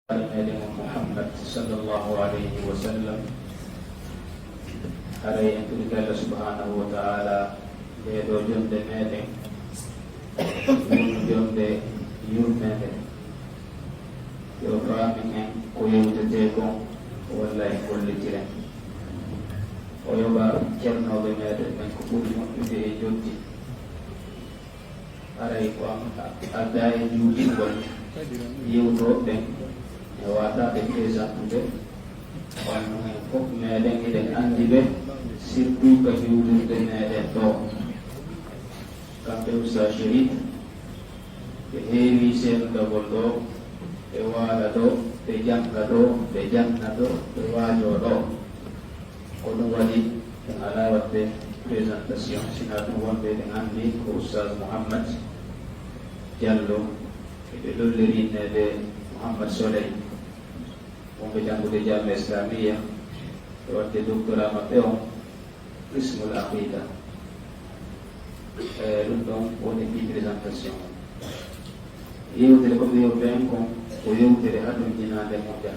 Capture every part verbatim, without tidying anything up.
Meɗen on Muhammad sallallahu alayhi wa sallam. Haray en torike Allah subhanahu wa ta'ala, nde ɗo jonde meɗen, woni jonde yurmende. Yo faamin en ko yewtetee kon, walla en gollitiren. O yoɓa cernooɓe meɗen ɓen ko ɓuri moƴƴude e njoɓdi. Haray ko am adda e juutingol yewtooɓe ɓen e waataɓe présentude, kono en fof meɗen eɗen anndi ɓe, surtout ka juulirde meɗen ɗo. Kamɓe Oustaz Chérif, ɓe heewi seedodagol ɗo, ɓe waala ɗo, ɓe jannga ɗo, ɓe janna ɗo, ɓe waajoo ɗo. Ko ɗum waɗi en alaa waɗde présentation, sinaa ɗum wonɓe eɗen anndi ko Oustaz Mouhammad Diallo, eɓe lolliri inneede Mouhammad Soleil, wonɓe janngude Jaamiya Islamiyya, ɓe waɗde doctorat maɓɓe on, qismul aqida. E ɗum ɗon woni fii présentation. Yewtere ko mi yewta en kon, ko yewtere hatonjinaande moƴƴa.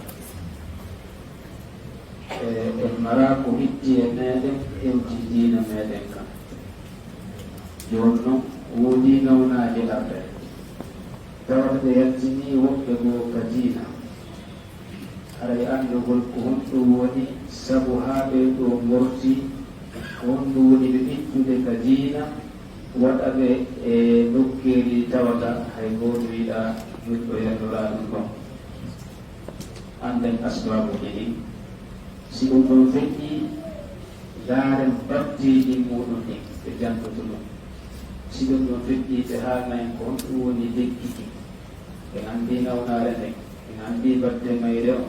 E, en mara ko itti e meɗen hewti diina meɗen kan. Jooni non, woodi nawnaaje arde. Tawata ɓe yaltinii woɓɓe goo ka diina. Haray anndugol ko honɗum woni sabu haa ɓee ɗoo ngorti, ko honɗum woni ɓe ittude ka diina, waɗa ɓe e nokkeeli tawata hay gooto yiɗaa julɗo yaltora ɗum ɗon. Annden asbaabuuji ɗin. Si ɗum ɗon feƴƴii, ndaaren batteeji muuɗum ɗin, ɓe janngoto ɗum. Si ɗum ɗon feƴƴii, ɓe haalna en ko honɗum woni lekki ki. En anndi nawnaare nden, en anndi batte mayre on,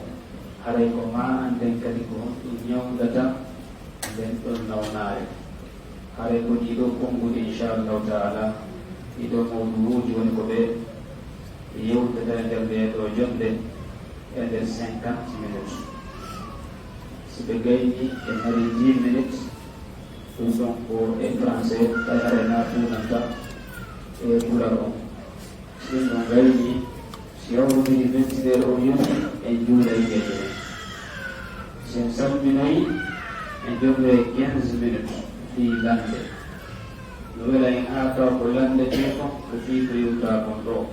haray ko maa annden kadi ko honɗum ñawndata nden ɗon nawnaare. Haray ko ɗii ɗoo konnguɗi, inchallahu taala, ɗii ɗoo mawduuji woni ko ɓe yewtata e nder ndee ɗoo jonnde e nder cinquante minutes. Si ɓe gaynii, ɓe mari dix minutes, ɗum ɗon ko e français, tawi haray na fuunanta e pular on. Si ɗum ɗon gaynii, si hawritiri ventilaire on yoɓi, en juulay geɗe ɗen. Si en salminoyi, en jogay quinze minutes fii lannde. No wela en haa taw ko lanndetee kon, ko fii ko yewtaa kon ɗoo.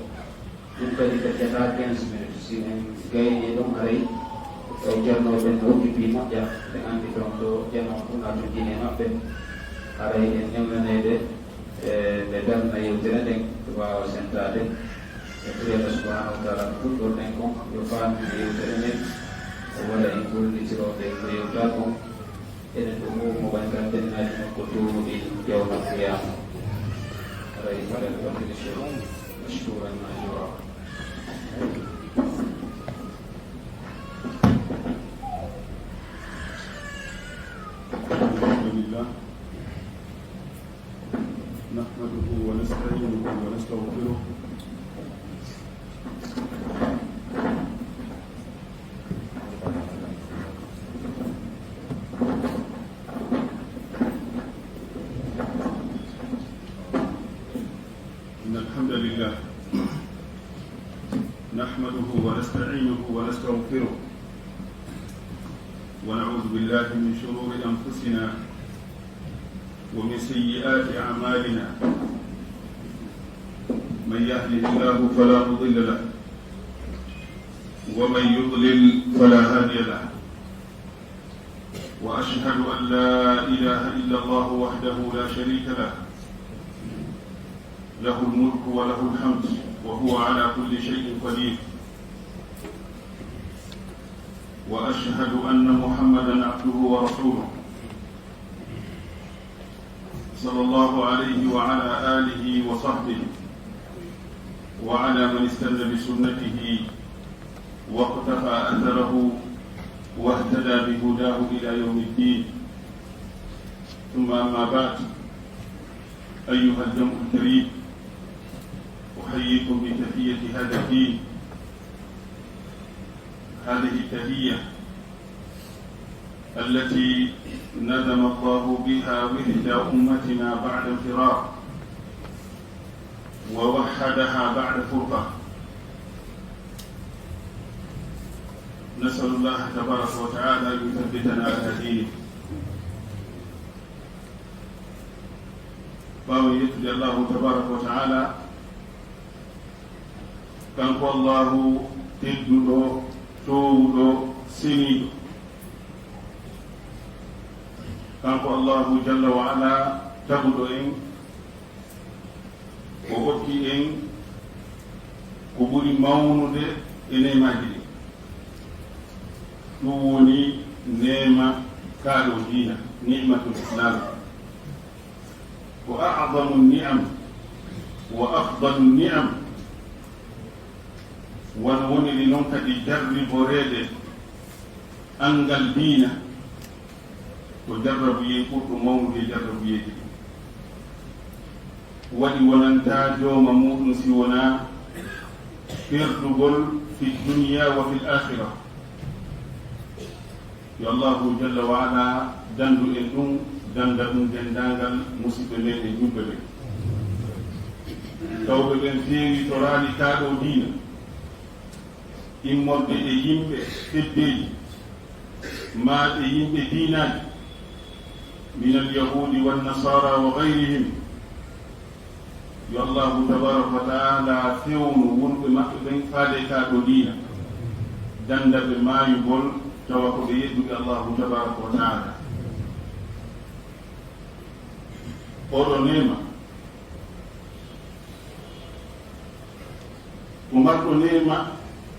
Ɗum kadi feccataa quinze minutes. Si en gaynii ɗum, haray tawi jannooɓe ɓen no occupé moƴƴa, ɓe anndi ɗon ɗo jama on ɗum na to jine maɓɓe. Haray en newnaneede, e, ɓe darna yewtere nden, ɓe waawa sentaade. E turi Allah subhanahu wa taala ko fuɗɗorɗen kon, yo faamin yewtere nden, o waɗa en gollitirooɓe ko yewtaa kon. Enen ɗo fof mo waɗi kan dennaaji makko towruɗi yawmal qiyaama. Aray, falyatafaddal mashkuran ma'juura. الحمد لله. نحمده ونستعينه ونستغفره. إن الحمد لله نحمده ونستعينه ونستغفره، ونعوذ بالله من شرور أنفسنا ومن سيئات أعمالنا. من يهده الله فلا مضل له، ومن يضلل فلا هادي له. وأشهد أن لا إله إلا الله وحده لا شريك له، له الملك وله الحمد، وهو على كل شيء قدير. وأشهد أن محمدا عبده ورسوله، صلى الله عليه وعلى آله وصحبه وعلى من استن بسنته واقتفى أثره واهتدى بهداه إلى يوم الدين. ثم أما بعد، أيها الجمع الكريم، أحييكم بتحية هذا الدين. هذه التحية التي نظم الله بها وحدة أمتنا بعد انفراق، ووحدها بعد فرقة. نسأل الله تبارك وتعالى أن يثبتنا على دينه. Ɓaawo yettude Allahu tabaraka wa taala, kanko Allahu tedduɗo, toowuɗo, seniiɗo. Kanko Allahu jalla wa ala taguɗo en, o okki en ko ɓuri mawnude e neemaaji ɗin. Ɗum woni neema kaaɗo diina, ni'matul islam. Ko a'zamu ni'am wa afdalu ni'am. Wano woniri non kadi jarriboreede anngal diina, ko jarrabuyee ɓurɗo mawnude e jarrabuyeeji ɗin. Waɗi wonantaa jooma muuɗum si wonaa perdugol fi dunya wa fil akhira. Yo Allahu jalla wa ala dandu en ɗum, danda ɗum denndaangal musidɓe meɗen julɓe ɓen. Tawɓe ɓen feewitoraali kaaɗo diina, immorde e yimɓe feddeeji, maa e yimɓe diinaaji, min al yahudi wan nasara wa gayrihim. Yo Allahu tabaraka wa taala fewnu wonɓe maɓɓe ɓen faade kaaɗo diina, danda ɓe maayugol, tawa ko ɓe yedduɓe Allahu tabaraka wa taala. Oɗo neema, ko marɗo neema,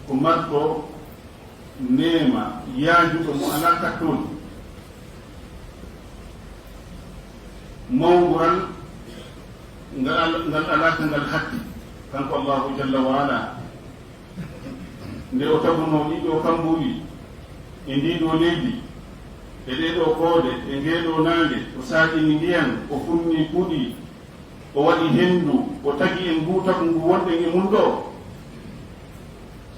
ko marɗo neema yaajuɗo mo alaa kattooli. Mawngural ngal al-, ngal alaa ka ngal hatti, kanko Allahu jalla wa ala. Nde o tagunoo ɗiɗo kambuuli e ndii ɗoo leydi, e ɗee ɗoo koode, e ngee ɗoo naange, o saaƴini ndiyan, o funni puɗi, o waɗi henndu, o tagi en nguu tagu ngu wonɗen e mun ɗoo.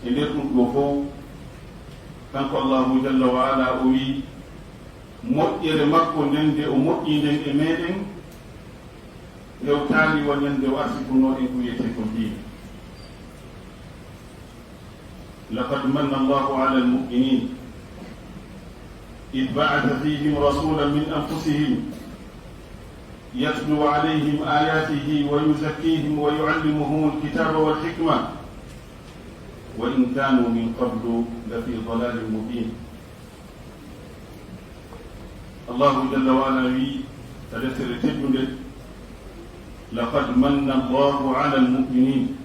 E nder ɗum ɗoo fow, kanko Allahu jalla wa ala o wi'i, moƴƴere makko nden nde o moƴƴi nden e meɗen, hewtaali wa ñande o arsikunoo en ko wiyetee ko diine. لقد من الله على المؤمنين إذ بعث فيهم رسولا من أنفسهم يتلو عليهم آياته ويزكيهم ويعلمهم الكتاب والحكمة وإن كانوا من قبل لفي ضلال مبين. Allahu jalla wa ala wi ka deftere teddunde, "Laqad manna Allahu ala al-mu'minin."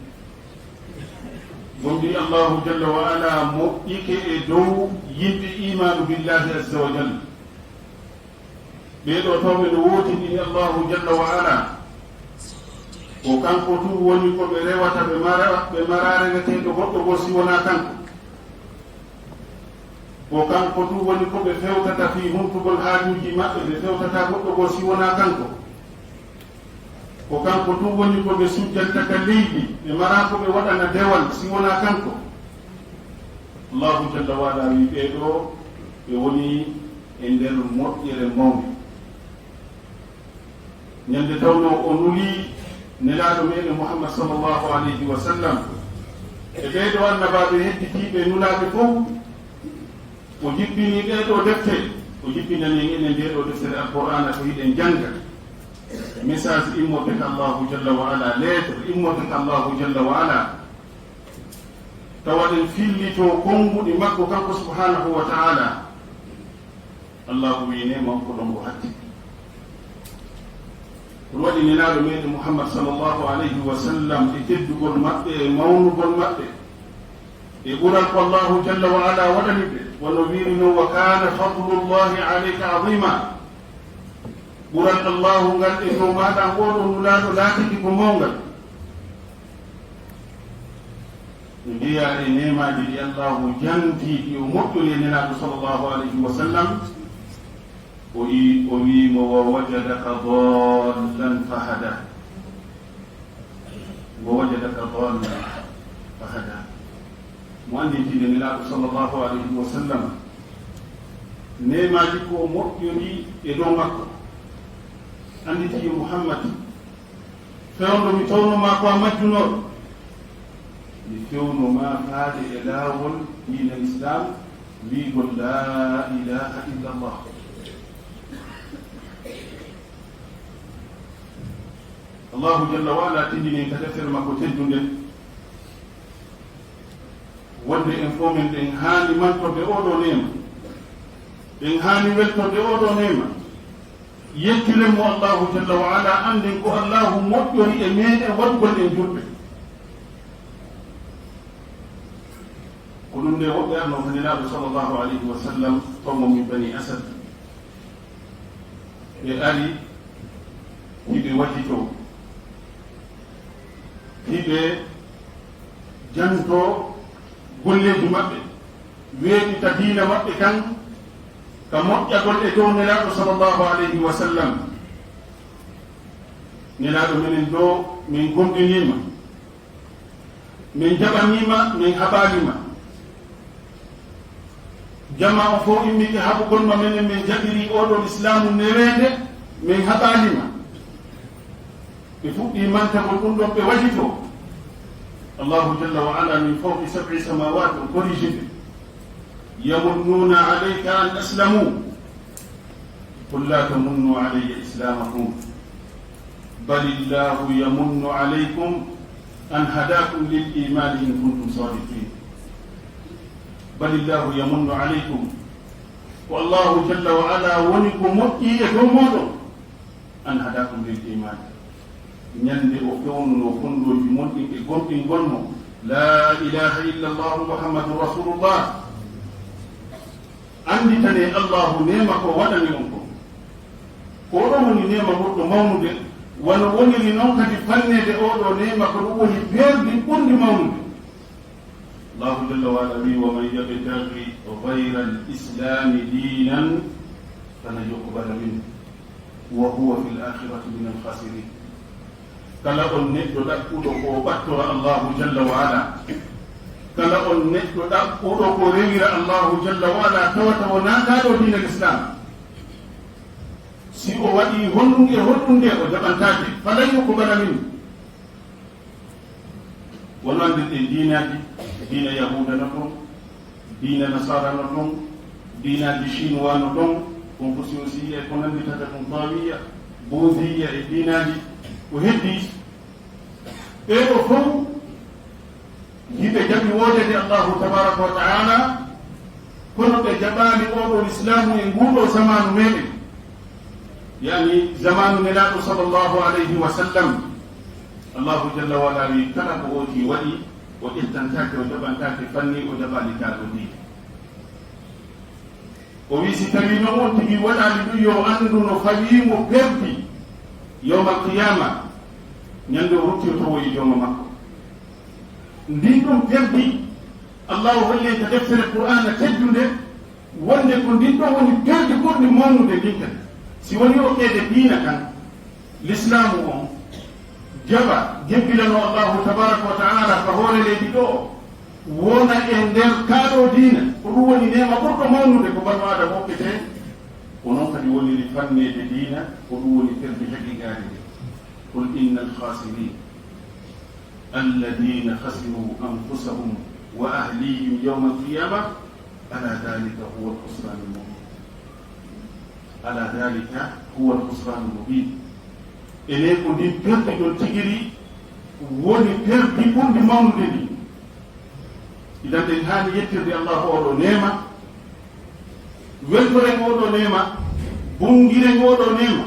Gomɗii Allahu jalla wa ala moƴƴike e dow yimɓe iimaanu billahi azza wa jalla. Ɓee ɗoo tawɓe no wootindini Allahu jalla wa ala. Ko kanko tun woni ko ɓe rewata, ɓe mara, ɓe maraa reweteeɗo goɗɗo goo si wonaa kanko. Ko kanko tun woni ko ɓe fewtata fii huntugol haajuuji maɓɓe, ɓe fewtataa goɗɗo goo si wonaa kanko. Ko kanko tun woni ko ɓe sujjanta ka leydi, ɓe maraa ko ɓe waɗana dewal si wonaa kanko. Allahu jalla wa ala wi ɓee ɗoo, ɓe woni e nder moƴƴere mawnde. Ñande tawnoo o nulii Nelaaɗo meɗen Muhammad sallallahu alayhi wa sallam, e ɓee ɗoo annabaaɓe hedditiiɓe nulaaɓe fow, o jippinii ɗee ɗoo defte, o jippinanii en enen ndee ɗoo deftere Alqur'aana ko hiɗen jannga. Message immorde ka Allahu jalla wa ala, lettre immorde ka Allahu jalla wa ala. Tawa ɗen fillitoo konnguɗi makko kanko subhanahu wa ta'ala. Allahu wi'i neema on ko ɗon ko hatti. Ɗum waɗi Nelaaɗo meɗen Muhammad sallallahu alayhi wa sallam e teddugol maɓɓe, e mawnugol maɓɓe, e ɓural ko Allahu jalla wa ala waɗani ɓe, wano wiiri non, "Wa kana fadlullahi alayka azima." Ɓural Allahu ngal e dow maaɗa, on ɗoo Nulaaɗo laatike ko mawngal. No jeyaa e neemaaji ɗi Allaahu jantii, ɗi o moƴƴori e Nelaaɗo sallallahu alayhi wa sallam, o i-, o wii mo, "Wa wajadaka dallan fahada." "Wa wajadaka dallan fahada." Mo anndintinde Nelaaɗo sallallahu alayhi wa sallam neemaaji ko o moƴƴori e dow makko. Annditi yo Muhammad, fewndo mi towno maa ko a majjunooɗo. Mi fewno maa faade e laawol diina Islaam, Wiigol laa ilaaha illa Allah. Allahu jalla wa ala tindini ka deftere makko teddunde, wonde en fof men ɗen haani mantorde oo ɗoo neema, ɗen haani weltorde oo ɗoo neema, yettiren mo Allahu jalla wa ala, annden ko Allahu moƴƴori e meeɗen waɗugol en julɓe. Ko ɗum nde woɓɓe arno ko Nelaaɗo sallallahu alayhi wa sallam, qawmun min bani Asad. Ɓe ari, hiɓe wajitoo, hiɓe jantoo golleeji maɓɓe, weeɓita diina maɓɓe kan, ka moƴƴagol e dow Nelaaɗo sallallahu alayhi wa sallam. Nelaaɗo menen ɗoo, min gomɗiniima, min jaɓaniima, min haɓaaliima. Jamaa on fof immike haɓugol ma, menen min jaɓirii oo ɗoo Lislaamu neweende, min haɓaaliima. Ɓe fuɗɗii mantagol ɗum ɗon, ɓe wajitoo. Allahu jalla wa ala min fawqi sab'i samawat o koriji ɓe. Yamunnuuna alayka an aslamu. Qul la tamunnu alayya islamakum. Balillahu yamunnu alaykum an hadakum lil imani in kuntum sadiqin. Balillahu yamunnu alaykum. Ko Allahu jalla wa ala woni ko moƴƴi e dow mooɗon. An hadakum lil iman. Ñande o fewnunoo fondooji mon ɗin e gomɗingol mo, laa ilaaha illa Allahu Muhammadun Rasulullah. Annditane Allahu neema ko waɗani on kon. Ko ɗon woni neema ɓurɗo mawnude, wano woniri non kadi fanneede oo ɗoo neema, ko ɗum woni perdi ɓurndi mawnude. Allahu jalla wa ala wi'i, "Wa man yabtaghi ghayra al-islami dinan falan yuqbala minhu wa huwa fil akhirati min al-khasirin." Kala on neɗɗo ɗaɓɓuɗo ko o ɓattora Allahu jalla wa ala, kala on neɗɗo ɗaɓɓuɗo ko rewira Allahu jalla wa ala, tawata wonaa kaa ɗoo diina Lislaam, si o waɗii honɗum e honɗum nde, o jaɓantaake, falan yuqbala minhu. Wano anndirɗen diinaaji, diina Yahuuda no ɗon, diina Nasaara no ɗon, diinaaji Chinois no ɗon, Confuciusiya e ko nannditata ɗum, Taoiya, Buddhiya e diinaaji ko heddii. Ɓee ɗoo fof hiɓe jaɓi woodeede Allahu tabaraka wa taala, kono ɓe jaɓaali oo ɗoo Lislaamu e nguu ɗoo zamaanu meɗen, yaani zamaanu Nelaaɗo sallallahu alayhi wa sallam. Allahu jalla wa ala wi'i, kala ko ooti waɗi, o ƴettantaake, o jaɓantaake, fanni o jaɓaali kaa ɗoo diine. O wi'i, si tawii non on tigi waɗaali ɗum, yo o anndu no fawii mo perdi yawmal qiyaama, ñande o ruttoytoo e jooma makko. Ndin ɗum perdi, Allahu holli en ka deftere Qur'aana teddunde, wonde ko ndin ɗon woni perdi ɓurndi mawnude ndin kadi. Si woni okkeede diina kan, Lislaamu on, jaɓa, jebbilanoo Allahu tabaraka wa taala ka hoore leydi ɗoo, wona e nder kaa ɗoo diina, ko ɗum woni neema ɓurɗo mawnude ko banu Aadama okketee, ko non kadi woniri fanneede diina, ko ɗum woni perdi haqiiqaari ndin. Qul innal khasirina alladhina khasiru anfusahum wa ahlihim yawmal qiyamah, ala dhalika huwal khusranul mubin. Ala dhalika huwal khusranul mubin. Enen ko ndin perdi ɗon tigiri woni perdi ɓurndi mawnude ndin. Idan en haani yettirde Allahu oo ɗoo neema, weltoren oo ɗoo neema, bunngiren oo ɗoo neema.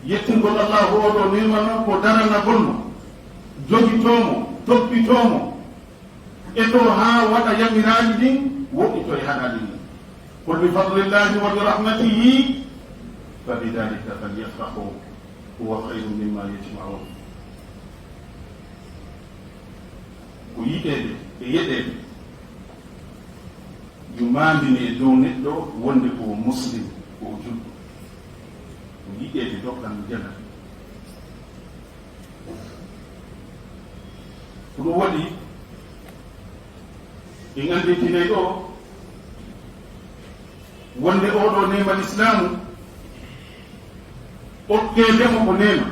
Yettingol Allahu oo ɗoo neema non ko daranagol mo, jogitoo mo, toppitoo mo, etoo haa waɗa yamiraaɗi ɗin, woɗɗitoo e haɗaaɗi ɗin. Qul bi fadlillahi wa bi rahmatihi fa bi dhalika falyafrahu huwa khayrun mimma yajma'un. Ko yiɗeede e yeɗeede. Yo maandine e dow neɗɗo wonde ko o muslim, ko o julɗo. Ko yiɗeede dokkal mo jana. Ko ɗum waɗi, en anndintinay ɗoo wonde oo ɗoo neema Lislaamu, okkeede mo ko neema,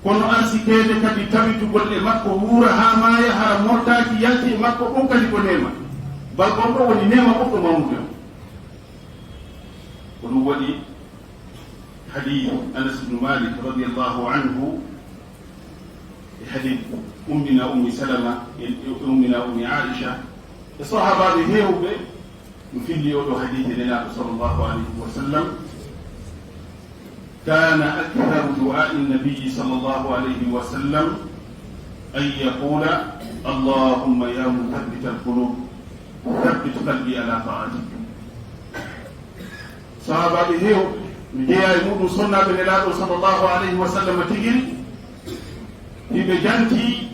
kono arsikeede kadi tawitugol e makko, wuura haa maaya, hara mortaaki, yalti e makko, ɗum kadi ko neema. Bal kon ɗo woni neema ɓurɗo mawnude on. Ko ɗum waɗi hadith Anas ibn Malik radiyallahu anhu, e hadith Ummina Ummi Salama, e, e Ummina Ummi Aisha, e sahabaaɓe heewɓe, no filli oo ɗoo hadith e Nelaaɗo sallallahu alayhi wa sallam, كان أكثر دعاء النبي صلى الله عليه وسلم أن يقول: اللهم يا مثبت القلوب ثبت قلبي على طاعتك. Sahabaaɓe heewɓe no jeyaa e muɗum sonnaaɓe Nelaaɗo sallallahu alayhi wa sallam tigi ri, hiɓe janti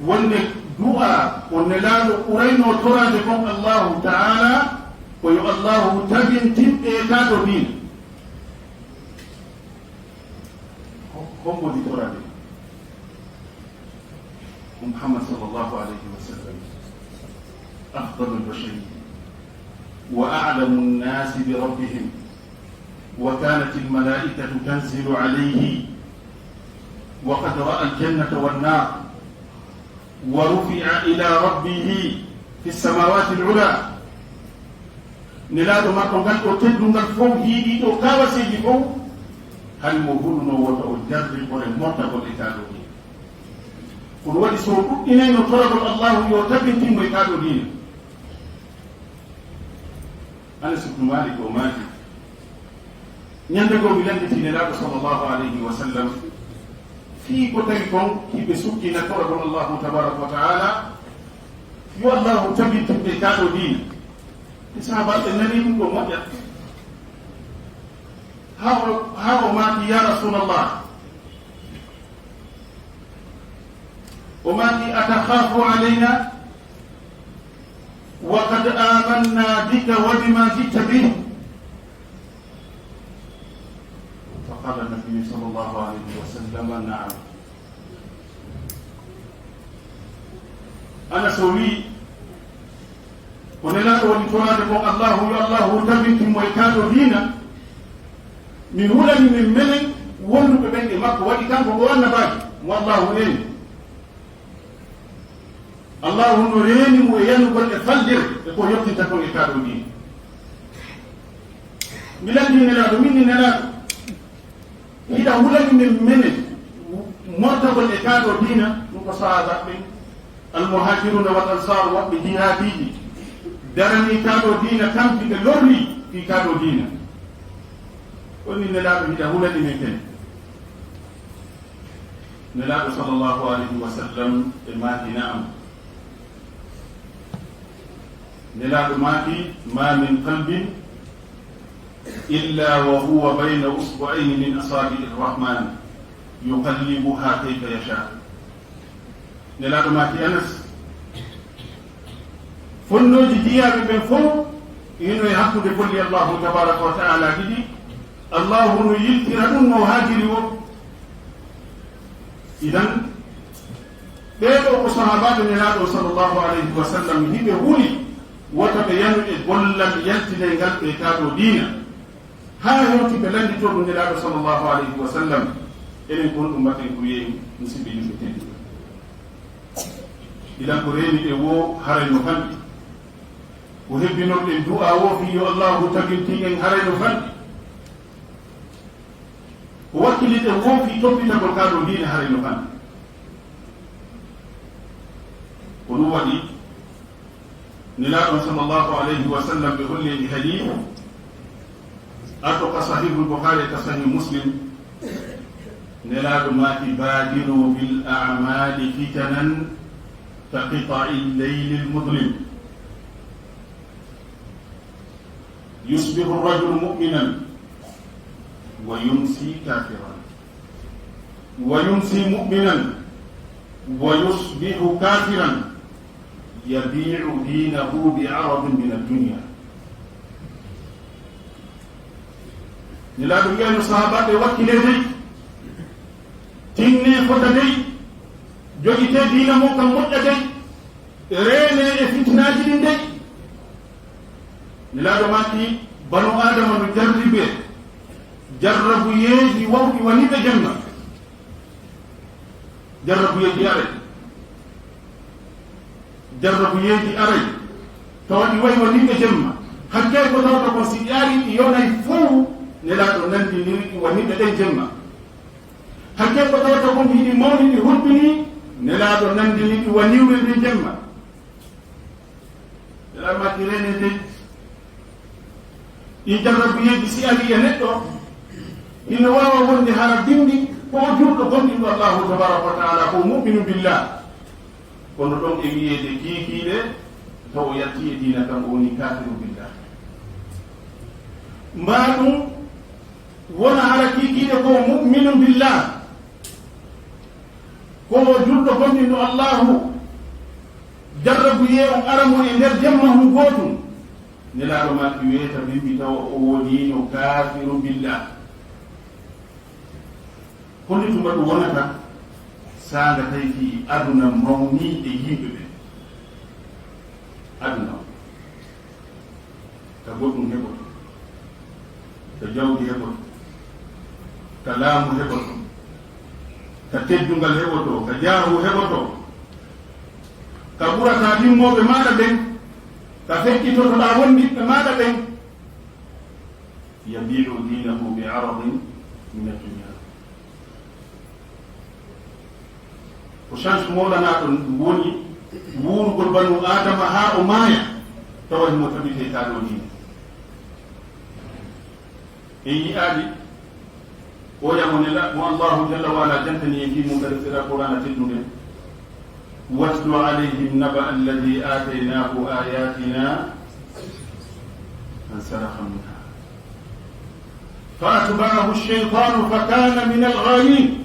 wonde du'a ko Nelaaɗo ɓuraynoo toraade kon Allahu Ta'ala, ko yo Allahu tabintin ɓe e kaa ɗoo diina. Ho-, hombo woni toraade? Ko Muhammad sallallahu alayhi wa sallam, afdalul bashariya, wa a'lamun nasi bi rabbihim, wa kanatil malaikatu tanzilu alayhi, wa qad ra'a al jannata wan nar, wa rufi'a ila rabbihi fi samawati al ula. Nelaaɗo makko ngal ɗo teddungal fof, hiiɗii ɗo kawaseeji fof, hari mo hulunoo wota o jarribore mottagol e kaa ɗoo diina. Ko ɗum waɗi so o ɗuɗɗinayno toragol Allahu yo tabintin mo e kaa ɗoo diina. Anas ibnu Malik o maaki, ñande goo mi lannditii Nelaaɗo sallallahu alayhi wa sallam fii ko tawi kon hiɓe sukkina toragol Allahu tabaraka wa taala, yo Allahu tabintin ɓe kaa ɗoo diina. E sahabaaɓe nani ɗum ɗo moƴƴa. Haa o, haa o maaki, "Ya Rasulallah," o maaki, "atakhafu alayna wa qad amanna bika wa bima ji'ta bih?" Fa qala an-nabiyyu sallallahu alayhi wa sallam, "Na'am." Anas o wi'i, ko Nelaaɗo woni toraade kon Allahu, yo Allahu tabintin mo e kaa ɗoo diina. Min hulani min menen wonduɓe ɓen e makko, waɗi kanko ko annabaajo mo Allahu reeni. Allahu no reeni mo e yanugol e falnde e ko yottinta kon e kaa ɗoo diina. Mi lanndii Nelaaɗo, min ni Nelaaɗo, hiɗa hulani min menen mottagol e kaa ɗoo diina? Ɗum ko sahaabaaɓe ɓen, almuhaajiruuna wal ansaar, waɗɓe jihaadiiji, daranii kaa ɗoo diina, tampi ɓe lorri fii kaa ɗoo diina. On ni Nelaaɗo, hiɗa hulani min ken? Nelaaɗo sallallahu alayhi wa sallam e maaki, "Na'am." Nelaaɗo maaki, "Ma min qalbin illa wa huwa bayna usbu'ayni min asabi'ir rahman yuqallibuha kayfa yasha." Nelaaɗo maaki, Anas, fonnooji jiyaaɓe ɓen fof hino e hakkunde bolli Allahu tabaraka wa taala ɗiɗi. Allahu no yiltira ɗum no haajiri woo. Idan, ɓee ɗoo ko sahaabaaɓe Nelaaɗo sallallahu alayhi wa sallam, hiɓe huli wota ɓe yanu e gollal yaltinay ngal ɓe kaa ɗoo diina. Haa hewti ɓe lannditoo ɗum Nelaaɗo sallallahu alayhi wa sallam. Enen kon ɗum mbaɗen ko yeeyi, musidɓe yimɓe tedduɓe. Idan ko reeni ɗen woo haray no fanɗi. Ko hebbinorɗen du'a woo fii yo Allahu tabintin en haray no fanɗi. Ko wakkilirɗen woo fii toppitagol kaa ɗoo diina haray no fanɗi. Ko ɗum waɗi Nelaaɗo sallallahu alayhi wa sallam ɓe holli en hadith arɗo ka Sahihul Bukhari e ka Sahih Muslim. Nelaaɗo maaki, "Badiru bil a'mali fitanan ka qita'il laylil mudlim. Yusbihu rajulu mu'minan wa yumsi kafiran, wa yumsi mu'minan wa yusbihu kafiran, yabi'u dinahu bi aradin min ad-dunya." Nelaaɗo wi'ano sahaabaaɓe, "Wakkilee dey, tinnee fota dey, jogitee diina mon kan moƴƴa dey, reenee e fitinaaji ɗin dey." Nelaaɗo maaki, banu Aadama no jarribee jarrabuyeeji wawɗi wanii ɓe jemma. Jarrabuyeeji aray. Jarrabuyeeji aray. Tawa ɗi wayi wonirɓe jemma. Hakkee ko tawata kon si ɗi ari ɗi yonay fow, Nelaaɗo nanndiniri ɗi wonirɓe ɗen jemma. Hakkee ko tawata kon hiɗi mawni ɗi hulɓini, Nelaaɗo nanndini ɗi wonirɓe ɗen jemma. Nelaaɗo maaki reeneede ɗin jarrabuyeeji si ari e neɗɗo, ina waawa wonde hara binndi ko o julɗo gomɗinɗo Allaahu tabaaraka wa taala, ko mu'minu billah. Kono ɗon e wiyeede kiikiiɗe, taw o yalti e diina kan, o woni kaafiru billah. Mbaa ɗum wona hara kiikiiɗe ko mu'minu billah, ko o julɗo gomɗinɗo Allaahu, jarrabuyee on ara mo e nder jemma hun gootun. Nelaaɗo maaki weeta bimbi tawa o woniino kaafiru billah. Holi tuma ɗum wonata saanga tawi fii aduna mawnii e yimɓe ɓen? Aduna on, ka goɗɗum heɓoto, ka jawdi heɓoto, ka laamu heɓoto, ka teddungal heɓoto, ka jaahu heɓoto, ka ɓurata ɗimmooɓe maaɗa ɓen, ka feƴƴitotoɗaa wondiɓɓe maaɗa ɓen. يبيع دينه بعرض من الدنيا. Ko chance mawɗo ɗum woni wuurugol banu Aadama haa o maaya, tawa himo tabitee ka ɗoo diine. En yi'aali o yamo nela mo Allahu jalla wa ala jantani en fii mum kadi sera Qur'aana teddunde. واتل عليهم نبأ الذي آتيناه آياتنا فانسلخ منها فأتبعه الشيطان فكان من الغاوين.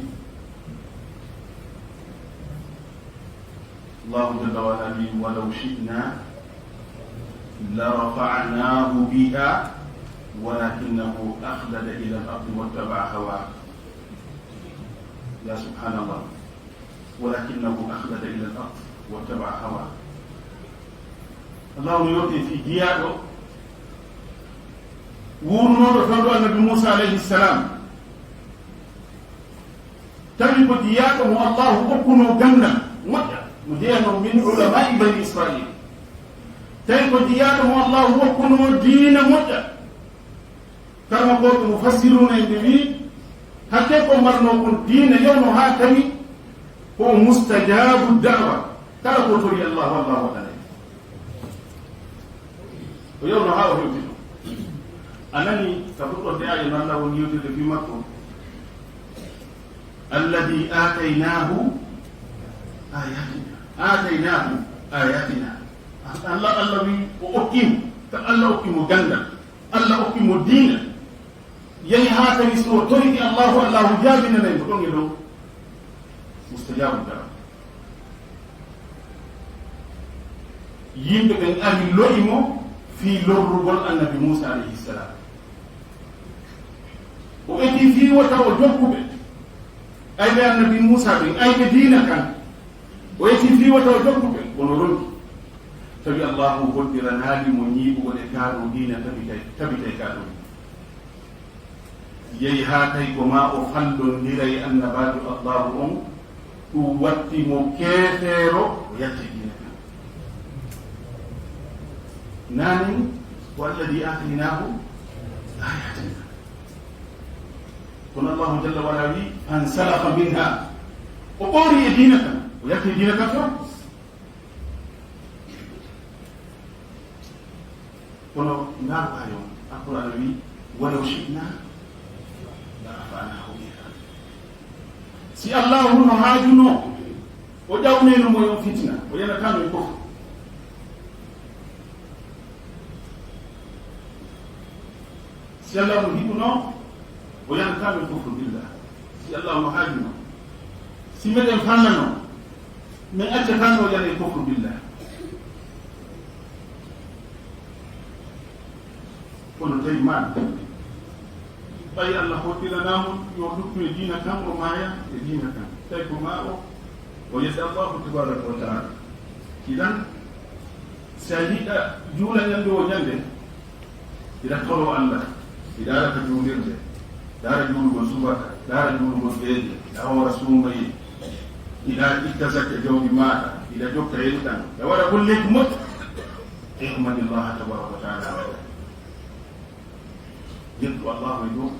الله جل وعلا يقول: ولو شئنا لرفعناه بها ولكنه أخلد إلى الأرض واتبع هواه. يا سبحان الله. ولكنه أخلد إلى الأرض واتبع هواه. Allahu no yewti fii jiyaaɗo wuurnooɗo fewndo Annabi Muusaa alayhi salaam. Tawi ko jiyaaɗo mo Allahu okkunoo ganndal moƴƴa, mo jeyanoo min ulamaa'i Bani Israa'iil. Tawi ko jiyaaɗo mo Allahu okkunoo diina moƴƴa. Karmakooɓe mufassiruuna en ɓe wi'i, hakkee ko marnoo kon diina yewno haa tawi ko mustajaabu da'wa. Kala ko tori Allahu, Allahu waɗanay. O yewno haa o hewtino. A nani ka fuɗɗorde aaya no Allah woni yewtirde fii makko. Alladhi aataynaahu aayaatina. Aataynaahu aayaatina. Allah, Allah wi o okki mo. Ka Allah okki mo ganndal. Allah okki mo diina. Yehi haa tawi so o torike Allahu, Allahu jaabinanay mo ɗon e ɗon. Mustajaabu da'wa. Yimɓe ɓen ari lo'i mo fii lorrugol Annabi Muusaa alayhi salaam. O eti fii wota o jokku ɓe. Ayɓe Annabi Muusaa ɓen, ayɓe diina kan. O eti fii wota o jokku ɓe, kono ronki. Tawi Allahu hoddiranaali mo ñiiɓugol e kaa ɗoo diina tabitay, tabitay kaa ɗoo diina. Yehi haa tawi ko maa o fallondira e annabaajo Allahu on, ɗum watti mo keefeero, o yalti diina kan. Naani, والذي آتيناه آياتنا. Kono Allahu jalla wa ala wi, فانسلخ منها. O ɓoori e diina kan, o yalti diina kan few. Kono ndaaru aaya on, Alqur'aana wi, ولو شئنا لرفعناه بها. Si Allahu no haajunoo, o ƴawnayno mo e on fitina, o yanataano e kufru. Si Allahu no hiɓunoo, o yanataano e kufru billah. Si Allahu no haajunoo, si meɗen fallanoo, min accataano o yana e kufru billah. Kono tawi maa ɓay Allah hoɗɗiranaama yo luttu e diina kan, o maaya e diina kan. Tawi ko maa o, o yedda Allahu tabaraka wa taala. Idan, si a yiɗa juula ñande o ñande, iɗa toro Allah, iɗa ara ka juulirde, iɗa ara juulugol subaka, iɗa ara juulugol geeƴe, iɗa hoora suumayee, iɗa itta zakke jawdi maaɗa, iɗa jokka enɗan, iɗa waɗa golleeji moƴƴi. Ihmadillaha tabaraka wa taala. Yettu Allahu e dow.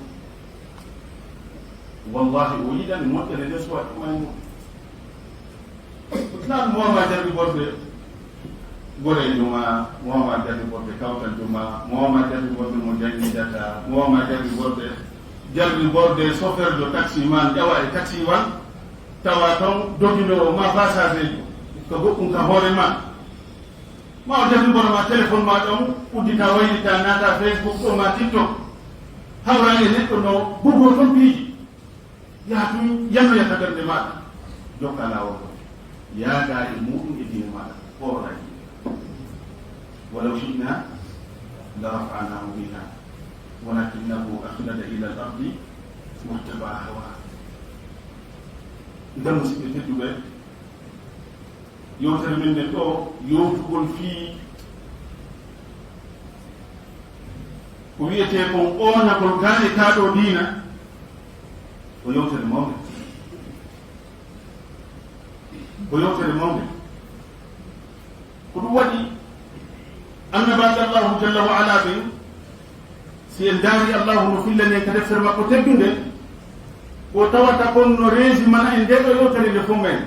Wallahi, o yiɗani moƴƴere nde suwa ɗum ay mum. Nan mo ma jarri borɓe goreejo ma, mo ma jarri borɓe kawtal juma, mo ma jarri borɓe mo jangidata, mo ma jarri borɓe jarri borɓe soferjo taxi man ƴawa e taxi wan, tawa ton dogino ma passagejo ko goɗɗum ka hoore ma. Ma o jarri boro ma téléphone ma ɗon uddita waylita naata Facebook ɗo ma TikTok. Hawra e neɗɗo no bugo ton piiji. Yaha tun yanoya ka ɓernde maɗa. Jokka laawol ngol. Yaada e muɗum e diine maɗa. Ɓoorna e diine. Walaw shi'na la rafa'nahu biha. Walakinahu akhlada ila al-ardi wattaba'a hawa. Nden musidɓe tedduɓe, yewtere men nden ɗo yewtugol fii ko wiyetee kon oonagol gaane kaa ɗoo diina, ko yewtere mawnde. Ko yewtere mawnde. Ko ɗum waɗi annabaaɓe Allahu jalla wa ala ɓen, si en ndaari Allahu no fillani en ka deftere makko teddunde, ko tawata kon no reesi mana en ndee ɗoo yewtere nde fof men.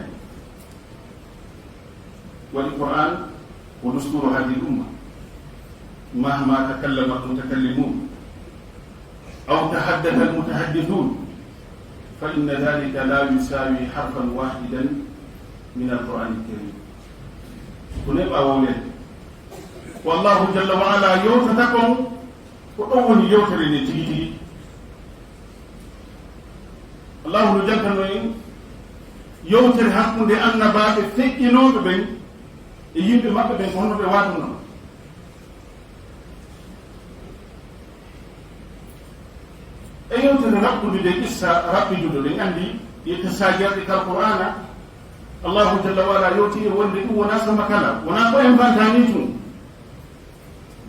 Waɗi Qur'an ko dusturu hadhihi al-umma. Mahma takallama al-mutakallimun aw tahaddatha al-mutahaddithun, fa inna dhalika la yusawi harfan wahidan min al-Qur'an al-Karim. Ko neɓa wonen ko Allahu jalla wa ala yewtata kon, ko ɗon woni yewtere nde tigi tigi. Allahu no jantano en yewtere hakkunde annabaaɓe feƴƴinooɓe ɓen e yimɓe maɓɓe ɓen, ko honno ɓe waatunoo. E yewtere raɓɓude nde qissa raɓɓiduɗo, ɗen anndi e qissaaji arɗi kal Qur'aana, Allahu jalla wa ala yewti e wonde ɗum wonaa samba kala, wonaa ko en bantani tun.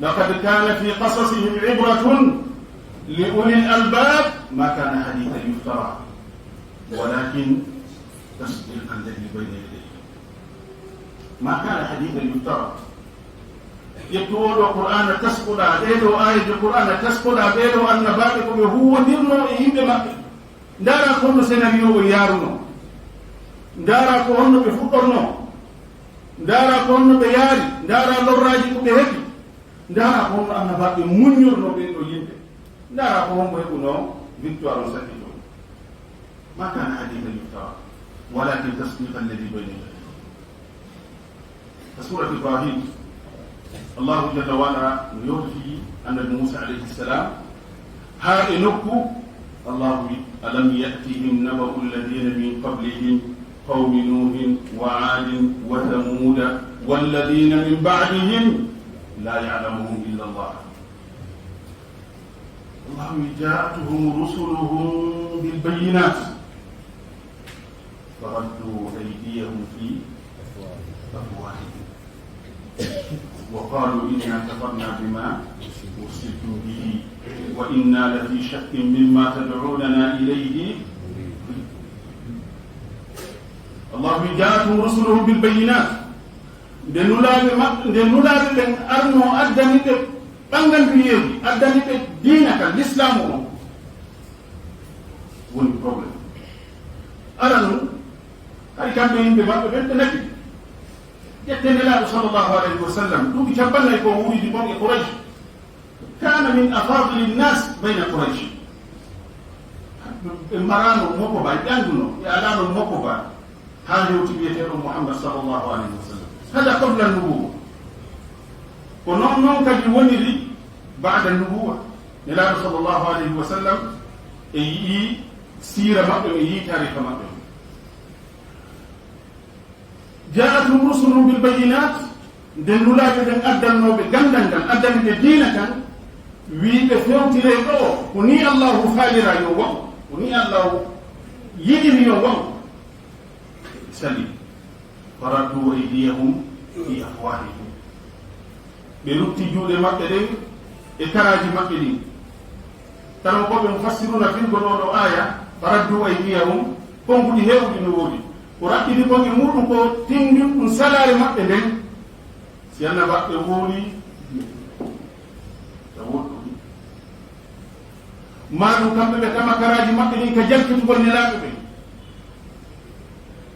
Laqad kana fi qasasihim ibratun li ulil albab ma kana hadithan yuftara walakin tasdiqa alladhi bayna yadayhi. Ma kana hadithan yuftara. Ƴettu oo ɗoo Qur'aana taskuɗaa, ɗee ɗoo aayeeje Qur'aana taskuɗaa, ɓee ɗoo annabaaɓe ko ɓe huuwondirnoo e yimɓe maɓɓe. Ndaaraa ko honno scénario o yaarunoo. Ndaaraa ko honno ɓe fuɗɗornoo. Ndaaraa ko honno ɓe yaari. Ndaaraa lorraaji ko ɓe heɓi. Ndaaraa ko honno annabaaɓe muññornoo ɓee ɗoo yimɓe. Ndaaraa ko hombo heɓunoo victoire on sakkitoo. Ma kana hadithan yuftara, walakin tasdiqa alladhi bayna yadayhi. Ka surat Ibrahim, Allahu jalla wa ala no yewti annabi Musa alayhi salam, haa e nokku Allahu wi, "Alam ya'tihim naba'u alladhina min qablihim, qawmi Nuhin wa 'Adin wa Thamuda walladhina min ba'dihim, la ya'lamuhum illa Allah." Allahu wi, "Ja'atuhum rusuluhum bil bayyinat, faraddu aydiyahum fi afwahihim, wa qalu inna kafarna bima ursiltum bihi, wa inna lafi shakkin mimma tad'unana ilayhi." Allahu wi, "Ja'atuhum rusuluhum bil bayyinat." Nde nulaaɓe maɓɓe, nde nulaaɓe ɓen arnoo addani ɓe ɓannganduyeeji, addani ɓe diina kan, lislaamu on, woni problème. Aranun, hari kamɓe yimɓe maɓɓe ɓen ɓe naki. Ƴette Nelaaɗo sallallahu alayhi wa sallam, duuɓi cappannayi ko wuuridi bon e Quraysh. Kana min afadili nnas bayna Quraysh. Ɓe mbarano moko ba, ɓe annduno, ɓe alano moko ba. Haa hewti wiyeteeɗo Muhammad sallallahu alayhi wa sallam. Hada qabla nubuwa. Ko non non kadi woniri ba'da nubuwa. Nelaaɗo sallallahu alayhi wa sallam e yi'i siira maɓɓe, e yi'i taariika maɓɓe. Ja'atuhum rusuluhum bil bayyinat, nde nulaaɓe ɓen addannooɓe ganndal ngal, addani ɓe diina kan, wii ɓe fewtire ɗo, ko ni Allahu faalira yo waɗu, ko ni Allahu yiɗiri yo waɗu. Sali, faraddu aydiyahum fi afwahihim. Ɓe rutti juuɗe maɓɓe ɗen e karaaji maɓɓe ɗin. Tan ko ɓe mufassiruna firgo ɗo ɗo aya, faraddu aydiyahum, konguɗi heewuɗi no woodi. Ko raɓɓiɗi kon e muɗum ko tinndin ɗum salaare maɓɓe nden. Si annabaaɓe woodi, Maa ɗum kamɓe ɓe tama karaaji maɓɓe ɗin ka jalkitugol nelaaɓe ɓen.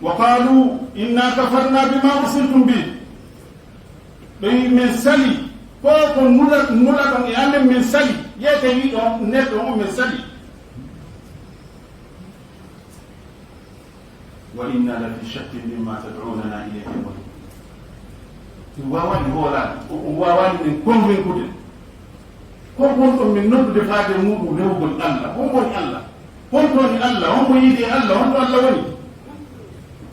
Wa qaalu inna kafarna bima ursiltum bih. Ɓe wi men sali, ko ko nula, nula ɗon e amen men sali, yeete wi ɗon neɗɗo on men sali. Wa inna la fi shakkin mimma tad'unana ilayhi murib. Ɗum waawani hoolaade, o, o waawani men convaincre. Ko won ɗon men noddude faade muɗum rewugol Allah? Hon woni Allah? Hon woni Allah? Hon mo yiɗi Allah? Hon ɗo Allah woni?